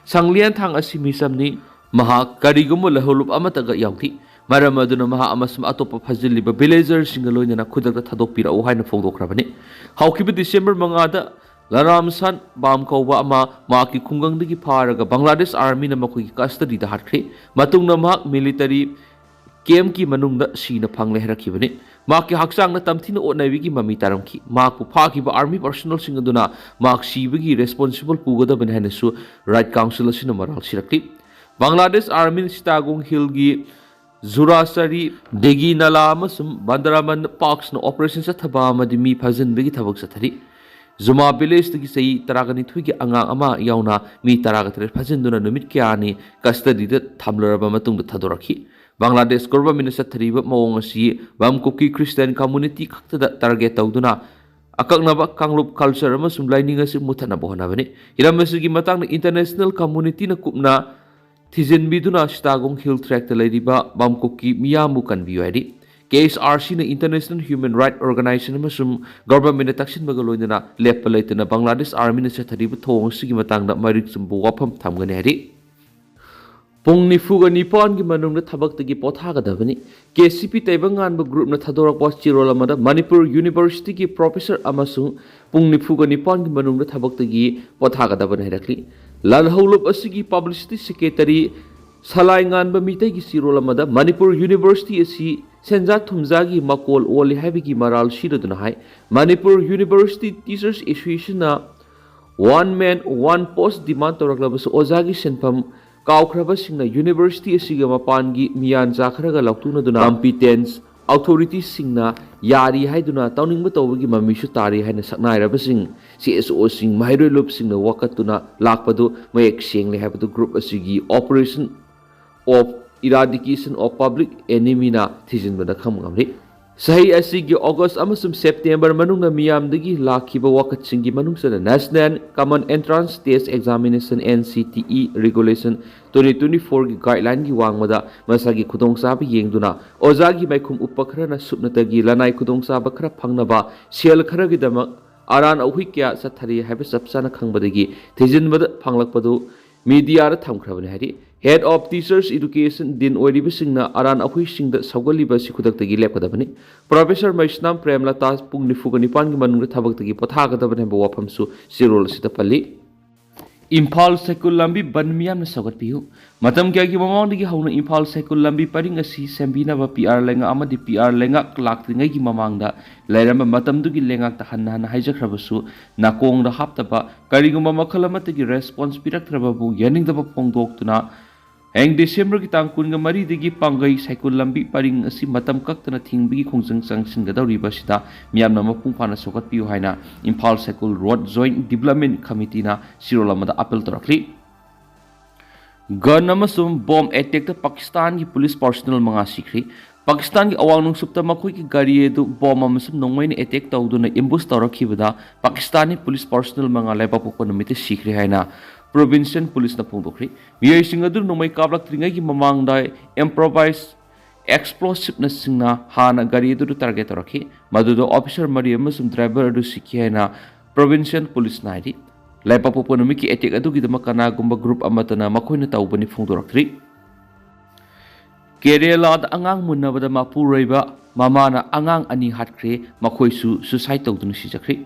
ꯁꯪꯂꯤꯌꯥꯟꯊꯥꯡ ꯑꯁꯤ ꯃꯤꯆꯝꯅꯤ꯫ ꯃꯍꯥꯛ ꯀꯔꯤꯒꯨꯝꯕ ꯂꯧꯍꯧꯂꯨꯞ ꯑꯃꯠꯇꯒ ꯌꯥꯎꯗꯦ꯫ ꯃꯔꯝ ꯑꯗꯨꯅ ꯃꯍꯥꯛ ꯑꯃꯁꯨꯡ ꯑꯇꯣꯞꯄ ꯐꯥꯖꯤꯜꯂꯤꯕ ꯚꯤꯂꯦꯖꯔꯁꯤꯡꯒ ꯂꯣꯏꯅꯅ ꯈꯨꯗꯛꯇ ꯊꯥꯗꯣꯛꯄꯤꯔꯛꯎ ꯍꯥꯏꯅ ꯐꯣꯡꯗꯣꯛꯈ꯭ꯔꯕꯅꯤ꯫ ꯍꯧꯈꯤꯕ ꯗꯤꯁꯦꯝꯕꯔ ꯃꯉꯥꯗ ꯂꯔꯥꯝꯁꯥꯟ ꯕꯥꯝ ꯀꯧꯕ ꯑꯃ ꯃꯍꯥꯛꯀꯤ ꯈꯨꯡꯒꯪꯗꯒꯤ ꯐꯥꯔꯒ ꯕꯪꯒ꯭ꯂꯥꯗꯦꯁ ꯑꯥꯔꯃꯤꯅ ꯃꯈꯣꯏꯒꯤ ꯀꯁꯇꯗꯤꯗ ꯍꯥꯠꯈ꯭ꯔꯦ꯫ ꯃꯇꯨꯡꯗ ꯃꯍꯥꯛ ꯃꯤꯂꯤꯇꯔꯤ ꯀꯦꯝꯞꯀꯤ ꯃꯅꯨꯡꯗ ꯁꯤꯅ ꯐꯪꯂꯦ ꯍꯥꯏꯔꯛꯈꯤꯕꯅꯤ꯫ ꯃꯍꯥꯛꯀꯤ ꯍꯛꯆꯥꯡꯗ ꯇꯝꯊꯤꯅ ꯑꯣꯠꯅꯕꯤꯒꯤ ꯃꯃꯤ ꯇꯥꯔꯝꯈꯤ꯫ ꯃꯍꯥꯛꯄꯨ ꯐꯥꯈꯤꯕ ꯑꯥꯔꯃꯤ ꯄꯔꯁꯣꯅꯦꯜꯁꯤꯡ ꯑꯗꯨꯅ ꯃꯍꯥꯛ ꯁꯤꯕꯒꯤ ꯔꯦꯁꯄꯣꯟꯁꯤꯕꯜ ꯄꯨꯒꯗꯕꯅꯤ ꯍꯥꯏꯅꯁꯨ ꯔꯥꯏꯠ ꯀꯥꯎꯟꯁꯤꯜ ꯑꯁꯤꯅ ꯃꯔꯥꯜ ꯁꯤꯔꯛꯂꯤ꯫ ꯕꯪꯒ꯭ꯂꯥꯗꯦꯁ ꯑꯥꯔꯃꯤꯅ ꯁꯤꯇꯥꯒꯣꯡ ꯍꯤꯜꯒꯤ ꯖꯨꯔꯥꯁꯥꯔꯤ, ꯗꯦꯒꯤ ꯅꯥꯂꯥ ꯑꯃꯁꯨꯡ ꯕꯟꯗꯔꯥꯃꯟ ꯄꯥꯔꯛꯁꯅ ꯑꯣꯄꯔꯦꯁꯟ ꯆꯠꯊꯕ ꯑꯃꯗꯤ ꯃꯤ ꯐꯥꯖꯤꯟꯕꯒꯤ ꯊꯕꯛ ꯆꯠꯊꯔꯤ꯫ ꯖꯨꯃꯥ ꯚꯤꯂꯦꯖꯇꯒꯤ ꯆꯍꯤ ꯇꯔꯥꯒꯅꯤꯊꯣꯏꯒꯤ ꯑꯉꯥꯡ ꯑꯃ ꯌꯥꯎꯅ ꯃꯤ ꯇꯔꯥꯒ ꯇꯔꯦꯠ ꯐꯥꯖꯤꯟꯗꯨꯅ ꯅꯨꯃꯤꯠ ꯀꯌꯥꯅꯤ ꯀꯁꯇꯗꯤꯗ ꯊꯝꯂꯔꯕ ꯃꯇꯨꯡꯗ ꯊꯥꯗꯣꯔꯛꯈꯤ꯫ ꯕꯪꯒ꯭ꯂꯥꯗꯦꯁ ꯒꯣꯚꯔꯟꯃꯦꯟꯠꯅ ꯆꯠꯊꯔꯤꯕ ꯃꯑꯣꯡ ꯑꯁꯤ ꯕꯝ ꯀꯨꯀꯤ ꯈ꯭ꯔꯤꯁꯇꯤꯌꯥꯟ ꯀꯝꯃ꯭ꯌꯨꯅꯤꯇꯤ ꯈꯛꯇꯗ ꯇꯥꯔꯒꯦꯠ ꯇꯧꯗꯨꯅ ꯑꯀꯛꯅꯕ ꯀꯥꯡꯂꯨꯞ, ꯀꯜꯆꯔ ꯑꯃꯁꯨꯡ ꯂꯥꯏꯅꯤꯡ ꯑꯁꯤ ꯃꯨꯠꯊꯠꯅꯕ ꯍꯣꯠꯅꯕꯅꯤ꯫ ꯍꯤꯔꯝ ꯑꯁꯤꯒꯤ ꯃꯇꯥꯡꯗ ꯏꯟꯇꯔꯅꯦꯁꯅꯦꯜ ꯀꯝꯃ꯭ꯌꯨꯅꯤꯇꯤꯅ ꯀꯨꯞꯅ ꯊꯤꯖꯤꯟꯕꯤꯗꯨꯅ ꯁꯤꯇꯥꯒꯣꯡ ꯍꯤꯜ ꯇ꯭ꯔꯦꯛꯇ ꯂꯩꯔꯤꯕ ꯕꯝ ꯀꯨꯀꯤ ꯃꯤꯌꯥꯝꯕꯨ ꯀꯟꯕꯤꯌꯨ ꯍꯥꯏꯔꯤ꯫ ꯀꯦ ꯑꯦꯁ ꯑꯥꯔ ꯁꯤꯅ ꯏꯟꯇꯔꯅꯦꯁꯅꯦꯜ ꯍ꯭ꯌꯨꯃꯦꯟ ꯔꯥꯏꯠ ꯑꯣꯔꯒꯅꯥꯏꯖꯦꯁꯟ ꯑꯃꯁꯨꯡ ꯒꯣꯚꯔꯟꯃꯦꯟꯠꯅ ꯇꯛꯁꯤꯟꯕꯒ ꯂꯣꯏꯅꯅ ꯂꯦꯞꯄ ꯂꯩꯇꯅ ꯕꯪꯒ꯭ꯂꯥꯗꯦꯁ ꯑꯥꯔꯃꯤꯅ ꯆꯠꯊꯔꯤꯕ ꯊꯧꯑꯣꯡ ꯑꯁꯤꯒꯤ ꯃꯇꯥꯡꯗ ꯃꯔꯤꯛ ꯆꯨꯝꯕ ꯋꯥꯐꯝ ꯊꯝꯒꯅꯤ ꯍꯥꯏꯔꯤ꯫ ꯄꯨꯡ ꯅꯤꯐꯨꯒ ꯅꯤꯄꯥꯟꯒꯤ ꯃꯅꯨꯡꯗ ꯊꯕꯛꯇꯒꯤ ꯄꯣꯊꯥꯒꯗꯕꯅꯤ꯫ ꯀꯦ ꯁꯤ ꯄꯤ ꯇꯥꯏꯕꯪꯉꯥꯟꯕ ꯒ꯭ꯔꯨꯞꯅ ꯊꯥꯗꯣꯔꯛꯄ ꯆꯦꯔꯣꯜ ꯑꯃꯗ ꯃꯅꯤꯄꯨꯔ ꯌꯨꯅꯤꯚꯔꯁꯤꯇꯤꯒꯤ ꯄ꯭ꯔꯣꯐꯦꯁꯔ ꯑꯃꯁꯨꯡ ꯄꯨꯡ ꯅꯤꯐꯨꯒ ꯅꯤꯄꯥꯟꯒꯤ ꯃꯅꯨꯡꯗ ꯊꯕꯛꯇꯒꯤ ꯄꯣꯊꯥꯒꯗꯕꯅꯤ ꯍꯥꯏꯔꯛꯂꯤ꯫ ꯂꯥꯜꯍꯧꯂꯨꯞ ꯑꯁꯤꯒꯤ ꯄꯕ꯭ꯂꯤꯁꯤꯇꯤ ꯁꯦꯀ꯭ꯔꯦꯇꯔꯤ ꯁꯂꯥꯏꯉꯥꯟꯕ ꯃꯤꯇꯩꯒꯤ ꯆꯦꯔꯣꯜ ꯑꯃꯗ ꯃꯅꯤꯄꯨꯔ ꯌꯨꯅꯤꯚꯔꯁꯤꯇꯤ ꯑꯁꯤ ꯁꯦꯟꯖꯥ ꯊꯨꯝꯖꯥꯒꯤ ꯃꯀꯣꯜ ꯑꯣꯜꯂꯤ ꯍꯥꯏꯕꯒꯤ ꯃꯔꯥꯜ ꯁꯤꯔꯗꯨꯅ ꯍꯥꯏ꯫ ꯃꯅꯤꯄꯨꯔ ꯌꯨꯅꯤꯚꯔꯁꯤꯇꯤ ꯇꯤꯆꯔꯁ ꯑꯦꯁꯣꯁꯤꯌꯦꯁꯟꯅ ꯋꯥꯟ ꯃꯦꯟ ꯋꯥꯟ ꯄꯣꯁ ꯗꯤꯃꯥꯟ ꯇꯧꯔꯛꯂꯕꯁꯨ ꯑꯣꯖꯥꯒꯤ ꯁꯤꯟꯐꯝ ꯀꯥꯎꯈ꯭ꯔꯕꯁꯤꯡꯅ ꯌꯨꯅꯤꯚꯔꯁꯤꯇꯤ ꯑꯁꯤꯒꯤ ꯃꯄꯥꯟꯒꯤ ꯃꯤꯌꯥꯟꯆꯥ ꯈꯔꯒ ꯂꯧꯊꯣꯛꯅꯗꯨꯅ ꯀꯝꯄꯤꯇꯦꯟꯁ ꯑꯣꯊꯣꯔꯤꯇꯤꯁꯤꯡꯅ ꯌꯥꯔꯤ ꯍꯥꯏꯗꯨꯅ ꯇꯧꯅꯤꯡꯕ ꯇꯧꯕꯒꯤ ꯃꯃꯤꯁꯨ ꯇꯥꯔꯤ ꯍꯥꯏꯅ ꯁꯛꯅꯥꯏꯔꯕꯁꯤꯡ ꯁꯤ ꯑꯦꯁ ꯑꯣꯁꯤꯡ, ꯃꯍꯩꯔꯣꯏ ꯂꯨꯞꯁꯤꯡꯅ ꯋꯥꯀꯠꯇꯨꯅ ꯂꯥꯛꯄꯗꯨ ꯃꯌꯦꯛ ꯁꯦꯡꯂꯦ ꯍꯥꯏꯕꯗꯨ ꯒ꯭ꯔꯨꯞ ꯑꯁꯤꯒꯤ Operation of Eradication of Public Enemyꯅ ꯊꯤꯖꯤꯟꯕꯗ ꯈꯪꯕ ꯉꯝꯂꯤ꯫ ꯆꯍꯤ ꯑꯁꯤꯒꯤ ꯑꯣꯒꯁ ꯑꯃꯁꯨꯡ ꯁꯦꯞꯇꯦꯝꯕꯔ ꯃꯅꯨꯡꯗ ꯃꯤꯌꯥꯝꯗꯒꯤ ꯂꯥꯛꯈꯤꯕ ꯋꯥꯀꯠꯁꯤꯡꯒꯤ ꯃꯅꯨꯡ ꯆꯟꯅ National Common Entrance Test Examination, N C T E, Regulation twenty twenty-four ꯒꯤ ꯒꯥꯏꯗꯂꯥꯏꯟꯒꯤ ꯋꯥꯡꯃꯗ ꯃꯁꯥꯒꯤ ꯈꯨꯗꯣꯡꯆꯥꯕ ꯌꯦꯡꯗꯨꯅ ꯑꯣꯖꯥꯒꯤ ꯃꯥꯏꯈꯨꯝ ꯎꯞꯄ ꯈꯔꯅ ꯁꯨꯞꯅꯇꯒꯤ ꯂꯅꯥꯏ ꯈꯨꯗꯣꯡꯆꯥꯕ ꯈꯔ ꯐꯪꯅꯕ ꯁꯦꯜ ꯈꯔꯒꯤꯗꯃꯛ ꯑꯔꯥꯟ ꯑꯍꯨꯏ ꯀꯌꯥ ꯆꯠꯊꯔꯤ ꯍꯥꯏꯕ ꯆꯞ ꯆꯥꯅ ꯈꯪꯕꯗꯒꯤ ꯊꯤꯖꯤꯟꯕꯗ ꯐꯪꯂꯛꯄꯗꯨ ꯃꯤꯗꯤꯌꯥꯗ ꯊꯝꯈ꯭ꯔꯕꯅꯤ ꯍꯥꯏꯔꯤ꯫ Head of Teachers Education, ꯗꯤꯟ ꯑꯣꯏꯔꯤꯕꯁꯤꯡꯅ ꯑꯔꯥꯟ ꯑꯍꯨꯏꯁꯤꯡꯗ ꯁꯧꯒꯠꯂꯤꯕ ꯑꯁꯤ ꯈꯨꯗꯛꯇꯒꯤ ꯂꯦꯞꯀꯗꯕꯅꯤ꯫ ꯄ꯭ꯔꯣꯐꯦꯁꯔ ꯃꯩꯁꯅꯥꯝ ꯄ꯭ꯔꯦꯝꯂꯇꯥ ꯄꯨꯡ ꯅꯤꯐꯨꯒ ꯅꯤꯄꯥꯟꯒꯤ ꯃꯅꯨꯡꯗ ꯊꯕꯛꯇꯒꯤ ꯄꯣꯊꯥꯒꯗꯕꯅꯤ ꯍꯥꯏꯕ ꯋꯥꯐꯝꯁꯨ ꯆꯦꯔꯣꯜ ꯑꯁꯤꯗ ꯄꯜꯂꯤ꯫ ꯏꯝꯐꯥꯜ ꯁꯥꯏꯀꯨꯜ ꯂꯝꯕꯤ ꯕꯟ ꯃꯤꯌꯥꯝꯅ ꯁꯧꯒꯠꯄꯤꯌꯨ꯫ ꯃꯇꯝ ꯀꯌꯥꯒꯤ ꯃꯃꯥꯡꯗꯒꯤ ꯍꯧꯅ ꯏꯝꯐꯥꯜ ꯁꯥꯏꯀꯨꯜ ꯂꯝꯕꯤ ꯄꯔꯤꯡ ꯑꯁꯤ ꯁꯦꯝꯕꯤꯅꯕ P R ꯂꯩꯉꯥꯛ ꯑꯃꯗꯤ P R ꯂꯩꯉꯥꯛ ꯂꯥꯛꯇ꯭ꯔꯤꯉꯩꯒꯤ ꯃꯃꯥꯡꯗ ꯂꯩꯔꯝꯕ ꯃꯇꯝꯗꯨꯒꯤ ꯂꯩꯉꯥꯛꯇ ꯍꯟꯅ ꯍꯟꯅ ꯍꯥꯏꯖꯈ꯭ꯔꯕꯁꯨ ꯅꯥꯀꯣꯡꯗ ꯍꯥꯞꯇꯕ, ꯀꯔꯤꯒꯨꯝꯕ ꯃꯈꯜ ꯑꯃꯠꯇꯒꯤ ꯔꯦꯁꯄꯣꯟꯁ ꯄꯤꯔꯛꯇ꯭ꯔꯕꯕꯨ ꯌꯥꯅꯤꯡꯗꯕ ꯐꯣꯡꯗꯣꯛꯇꯨꯅ ꯍꯌꯦꯡ ꯗꯤꯁꯦꯝꯕꯔꯒꯤ ꯇꯥꯡ ꯀꯨꯟꯒ ꯃꯔꯤꯗꯒꯤ ꯄꯥꯡꯒꯩ ꯁꯥꯏꯀꯨꯜ ꯂꯝꯕꯤ ꯄꯔꯤꯡ ꯑꯁꯤ ꯃꯇꯝ ꯀꯛꯇꯅ ꯊꯤꯡꯕꯒꯤ ꯈꯣꯡꯖꯪ ꯆꯪꯁꯤꯟꯒꯗꯧꯔꯤꯕ ꯑꯁꯤꯗ ꯃꯤꯌꯥꯝꯅ ꯃꯄꯨꯡ ꯐꯥꯅ ꯁꯧꯒꯠꯄꯤꯌꯨ ꯍꯥꯏꯅ ꯏꯝꯐꯥꯜ ꯁꯥꯏꯀꯨꯜ ꯔꯣꯗ ꯖꯣꯏꯟꯠ ꯗꯤꯕꯂꯞꯃꯦꯟꯠ ꯀꯃꯤꯇꯤꯅ ꯆꯦꯔꯣꯜ ꯑꯃꯗ ꯑꯥꯄꯤꯜ ꯇꯧꯔꯛꯂꯤ꯫ ꯒꯟ ꯑꯃꯁꯨꯡ ꯕꯣꯝ ꯑꯦꯇꯦꯛꯇ ꯄꯥꯀꯤꯁꯇꯥꯟꯒꯤ ꯄꯨꯂꯤꯁ ꯄꯥꯔꯁꯣꯅꯦꯜ ꯃꯉꯥ ꯁꯤꯈ꯭ꯔꯤ꯫ ꯄꯥꯀꯤꯁꯇꯥꯟꯒꯤ ꯑꯋꯥꯡ ꯅꯣꯡꯆꯨꯞꯇ ꯃꯈꯣꯏꯒꯤ ꯒꯥꯔꯤ ꯑꯗꯨ ꯕꯣꯝ ꯑꯃꯁꯨꯡ ꯅꯣꯡꯃꯩꯅ ꯑꯦꯇꯦꯛ ꯇꯧꯗꯨꯅ ꯑꯦꯝꯕꯨꯁ ꯇꯧꯔꯛꯈꯤꯕꯗ ꯄꯥꯀꯤꯁꯇꯥꯟꯒꯤ ꯄꯨꯂꯤꯁ ꯄꯥꯔꯁꯣꯅꯦꯜ ꯃꯉꯥ ꯂꯩꯕꯥꯛꯄꯣꯛꯄ ꯅꯨꯃꯤꯠꯇ ꯁꯤꯈ꯭ꯔꯦ ꯍꯥꯏꯅ ꯄ꯭ꯔꯣꯚꯤꯟꯁꯤꯌꯦꯜ ꯄꯨꯂꯤꯁꯅ ꯐꯣꯡꯗꯣꯛꯈ꯭ꯔꯤ꯫ ꯃꯤꯑꯣꯏꯁꯤꯡ ꯑꯗꯨ ꯅꯣꯡꯃꯩ ꯀꯥꯞꯂꯛꯇ꯭ꯔꯤꯉꯩꯒꯤ ꯃꯃꯥꯡꯗ ꯏꯝꯄ꯭ꯔꯣꯚꯥꯏꯁ ꯑꯦꯛꯁꯄ꯭ꯂꯣꯁꯤꯞꯅꯁꯤꯡꯅ ꯍꯥꯟꯅ ꯒꯥꯔꯤ ꯑꯗꯨꯗ ꯇꯥꯔꯒꯦꯠ ꯇꯧꯔꯛꯈꯤ, ꯃꯗꯨꯗ ꯑꯣꯐꯤꯁꯔ ꯃꯔꯤ ꯑꯃꯁꯨꯡ ꯗ꯭ꯔꯥꯏꯚꯔ ꯑꯗꯨ ꯁꯤꯈꯤ ꯍꯥꯏꯅ ꯄ꯭ꯔꯣꯚꯤꯟꯁꯤꯌꯦꯜ ꯄꯨꯂꯤꯁꯅ ꯍꯥꯏꯔꯤ꯫ ꯂꯩꯕꯥꯛꯄꯣꯛꯄ ꯅꯨꯃꯤꯠꯀꯤ ꯑꯦꯇꯦꯛ ꯑꯗꯨꯒꯤꯗꯃꯛ ꯀꯅꯥꯒꯨꯝꯕ ꯒ꯭ꯔꯨꯞ ꯑꯃꯠꯇꯅ ꯃꯈꯣꯏꯅ ꯇꯧꯕꯅꯤ ꯐꯣꯡꯗꯣꯔꯛꯇ꯭ꯔꯤ꯫ ꯀꯦꯔꯦꯂꯥꯗ ꯑꯉꯥꯡ ꯃꯨꯟꯅꯕꯗ ꯃꯄꯨꯔꯣꯏꯕ ꯃꯃꯥꯅ ꯑꯉꯥꯡ ꯑꯅꯤ ꯍꯥꯠꯈ꯭ꯔꯦ, ꯃꯈꯣꯏꯁꯨ ꯁꯨꯁꯥꯏꯗ ꯇꯧꯗꯨꯅ ꯁꯤꯖꯈ꯭ꯔꯦ꯫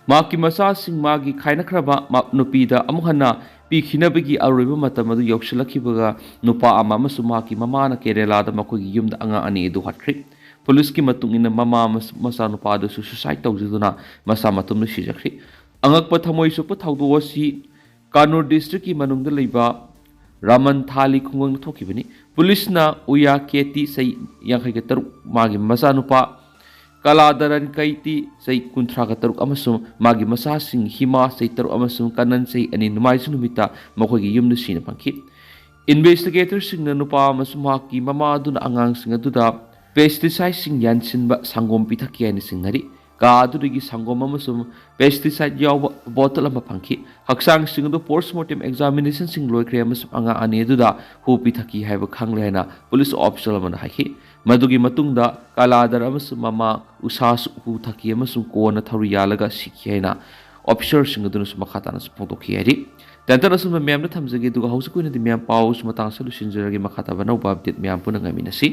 ꯃꯍꯥꯛꯀꯤ ꯃꯆꯥꯁꯤꯡ ꯃꯥꯒꯤ ꯈꯥꯏꯅꯈ꯭ꯔꯕ ꯃ-, ꯅꯨꯄꯤꯗ ꯑꯃꯨꯛ ꯍꯟꯅ ꯄꯤꯈꯤꯅꯕꯒꯤ ꯑꯔꯣꯏꯕ ꯃꯇꯝ ꯑꯗꯨ ꯌꯧꯁꯤꯜꯂꯛꯈꯤꯕꯒ ꯅꯨꯄꯥ ꯑꯃ ꯑꯃꯁꯨꯡ ꯃꯍꯥꯛꯀꯤ ꯃꯃꯥꯅ ꯀꯦꯔꯦꯂꯥꯗ ꯃꯈꯣꯏꯒꯤ ꯌꯨꯝꯗ ꯑꯉꯥꯡ ꯑꯅꯤ ꯑꯗꯨ ꯍꯥꯠꯈ꯭ꯔꯦ꯫ ꯄꯨꯂꯤꯁꯀꯤ ꯃꯇꯨꯡ ꯏꯟꯅ ꯃꯃꯥ ꯑꯃꯁꯨꯡ ꯃꯆꯥꯅꯨꯄꯥ ꯑꯗꯨꯁꯨ ꯁꯨꯁꯥꯏꯗ ꯇꯧꯖꯗꯨꯅ ꯃꯁꯥ ꯃꯇꯣꯝꯗ ꯁꯤꯖꯈ꯭ꯔꯦ꯫ ꯑꯉꯛꯄ ꯊꯃꯣꯏ ꯁꯣꯛꯄ ꯊꯧꯗꯣꯛ ꯑꯁꯤ ꯀꯥꯅꯨꯔ ꯗꯤꯁꯇ꯭ꯔꯤꯛꯀꯤ ꯃꯅꯨꯡꯗ ꯂꯩꯕ ꯔꯥꯃꯟ ꯊꯥꯂꯤ ꯈꯨꯡꯒꯪꯗ ꯊꯣꯛꯈꯤꯕꯅꯤ꯫ ꯄꯨꯂꯤꯁꯅ ꯎꯌꯥ ꯀꯦꯇꯤ, ꯆꯍꯤ ꯌꯥꯡꯈꯩꯒ ꯇꯔꯨꯛ, ꯃꯥꯒꯤ ꯃꯆꯥꯅꯨꯄꯥ ꯀꯂꯥꯗꯔꯟ ꯀꯩꯇꯤ, ꯆꯍꯤ ꯀꯨꯟꯊ꯭ꯔꯥꯒ ꯇꯔꯨꯛ, ꯑꯃꯁꯨꯡ ꯃꯥꯒꯤ ꯃꯆꯥꯁꯤꯡ ꯍꯤꯃꯥ, ꯆꯍꯤ ꯇꯔꯨꯛ, ꯑꯃꯁꯨꯡ ꯀꯅꯟ, ꯆꯍꯤ ꯑꯅꯤ, ꯅꯣꯡꯃꯥꯏꯖꯤꯡ ꯅꯨꯃꯤꯠꯇ ꯃꯈꯣꯏꯒꯤ ꯌꯨꯝꯗ ꯁꯤꯅ ꯐꯪꯈꯤ꯫ ꯏꯟꯚꯦꯁꯇꯤꯒꯦꯇꯔꯁꯤꯡꯅ ꯅꯨꯄꯥ ꯑꯃꯁꯨꯡ ꯃꯍꯥꯛꯀꯤ ꯃꯃꯥ ꯑꯗꯨꯅ ꯑꯉꯥꯡꯁꯤꯡ ꯑꯗꯨꯗ ꯄꯦꯁꯇꯤꯁꯥꯏꯠꯁꯤꯡ ꯌꯥꯟꯁꯤꯟꯕ ꯁꯪꯒꯣꯝ ꯄꯤꯊꯛꯈꯤ ꯍꯥꯏꯅ ꯆꯤꯡꯅꯔꯤ꯫ ꯀꯥ ꯑꯗꯨꯗꯒꯤ ꯁꯪꯒꯣꯝ ꯑꯃꯁꯨꯡ ꯄꯦꯁꯇꯤꯁꯥꯏꯠ ꯌꯥꯎꯕ ꯕꯣꯇꯜ ꯑꯃ ꯐꯪꯈꯤ꯫ ꯍꯛꯆꯥꯡꯁꯤꯡ ꯑꯗꯨ ꯄꯣꯁꯃꯣꯔꯇꯦꯝ ꯑꯦꯛꯖꯥꯃꯤꯅꯦꯁꯟꯁꯤꯡ ꯂꯣꯏꯈ꯭ꯔꯦ ꯑꯃꯁꯨꯡ ꯑꯉꯥꯡ ꯑꯅꯤ ꯑꯗꯨꯗ ꯍꯨ ꯄꯤꯊꯛꯈꯤ ꯍꯥꯏꯕ ꯈꯪꯂꯦ ꯍꯥꯏꯅ ꯄꯨꯂꯤꯁ ꯑꯣꯐꯤꯁꯤꯌꯦꯜ ꯑꯃꯅ ꯍꯥꯏꯈꯤ꯫ ꯃꯗꯨꯒꯤ ꯃꯇꯨꯡꯗ ꯀꯥꯂꯥꯗꯔ ꯑꯃꯁꯨꯡ ꯃꯃꯥ ꯎꯁꯥꯁꯨ ꯍꯨ ꯊꯛꯈꯤ ꯑꯃꯁꯨꯡ ꯀꯣꯟꯅ ꯊꯧꯔꯤ ꯌꯥꯜꯂꯒ ꯁꯤꯈꯤ ꯍꯥꯏꯅ ꯑꯣꯐꯤꯁꯔꯁꯤꯡ ꯑꯗꯨꯅꯁꯨ ꯃꯈꯥ ꯇꯥꯅꯁꯨ ꯐꯣꯡꯗꯣꯛꯈꯤ ꯍꯥꯏꯔꯤ꯫ ꯇꯦꯟꯇꯟ ꯑꯁꯨꯝꯅ ꯃꯌꯥꯝꯗ ꯊꯝꯖꯒꯦ, ꯑꯗꯨꯒ ꯍꯧꯖꯤꯛꯀꯤ ꯑꯣꯏꯅꯗꯤ ꯃꯌꯥꯝ ꯄꯥꯎꯁꯨ ꯃꯇꯥꯡ ꯑꯁꯤꯗ ꯂꯣꯏꯁꯤꯟꯖꯔꯒꯦ꯫ ꯃꯈꯥ ꯇꯥꯕ ꯑꯅꯧꯕ ꯑꯞꯗꯦꯠ ꯃꯌꯥꯝ ꯄꯨꯟꯅ ꯉꯥꯏꯃꯤꯟꯅꯁꯤ꯫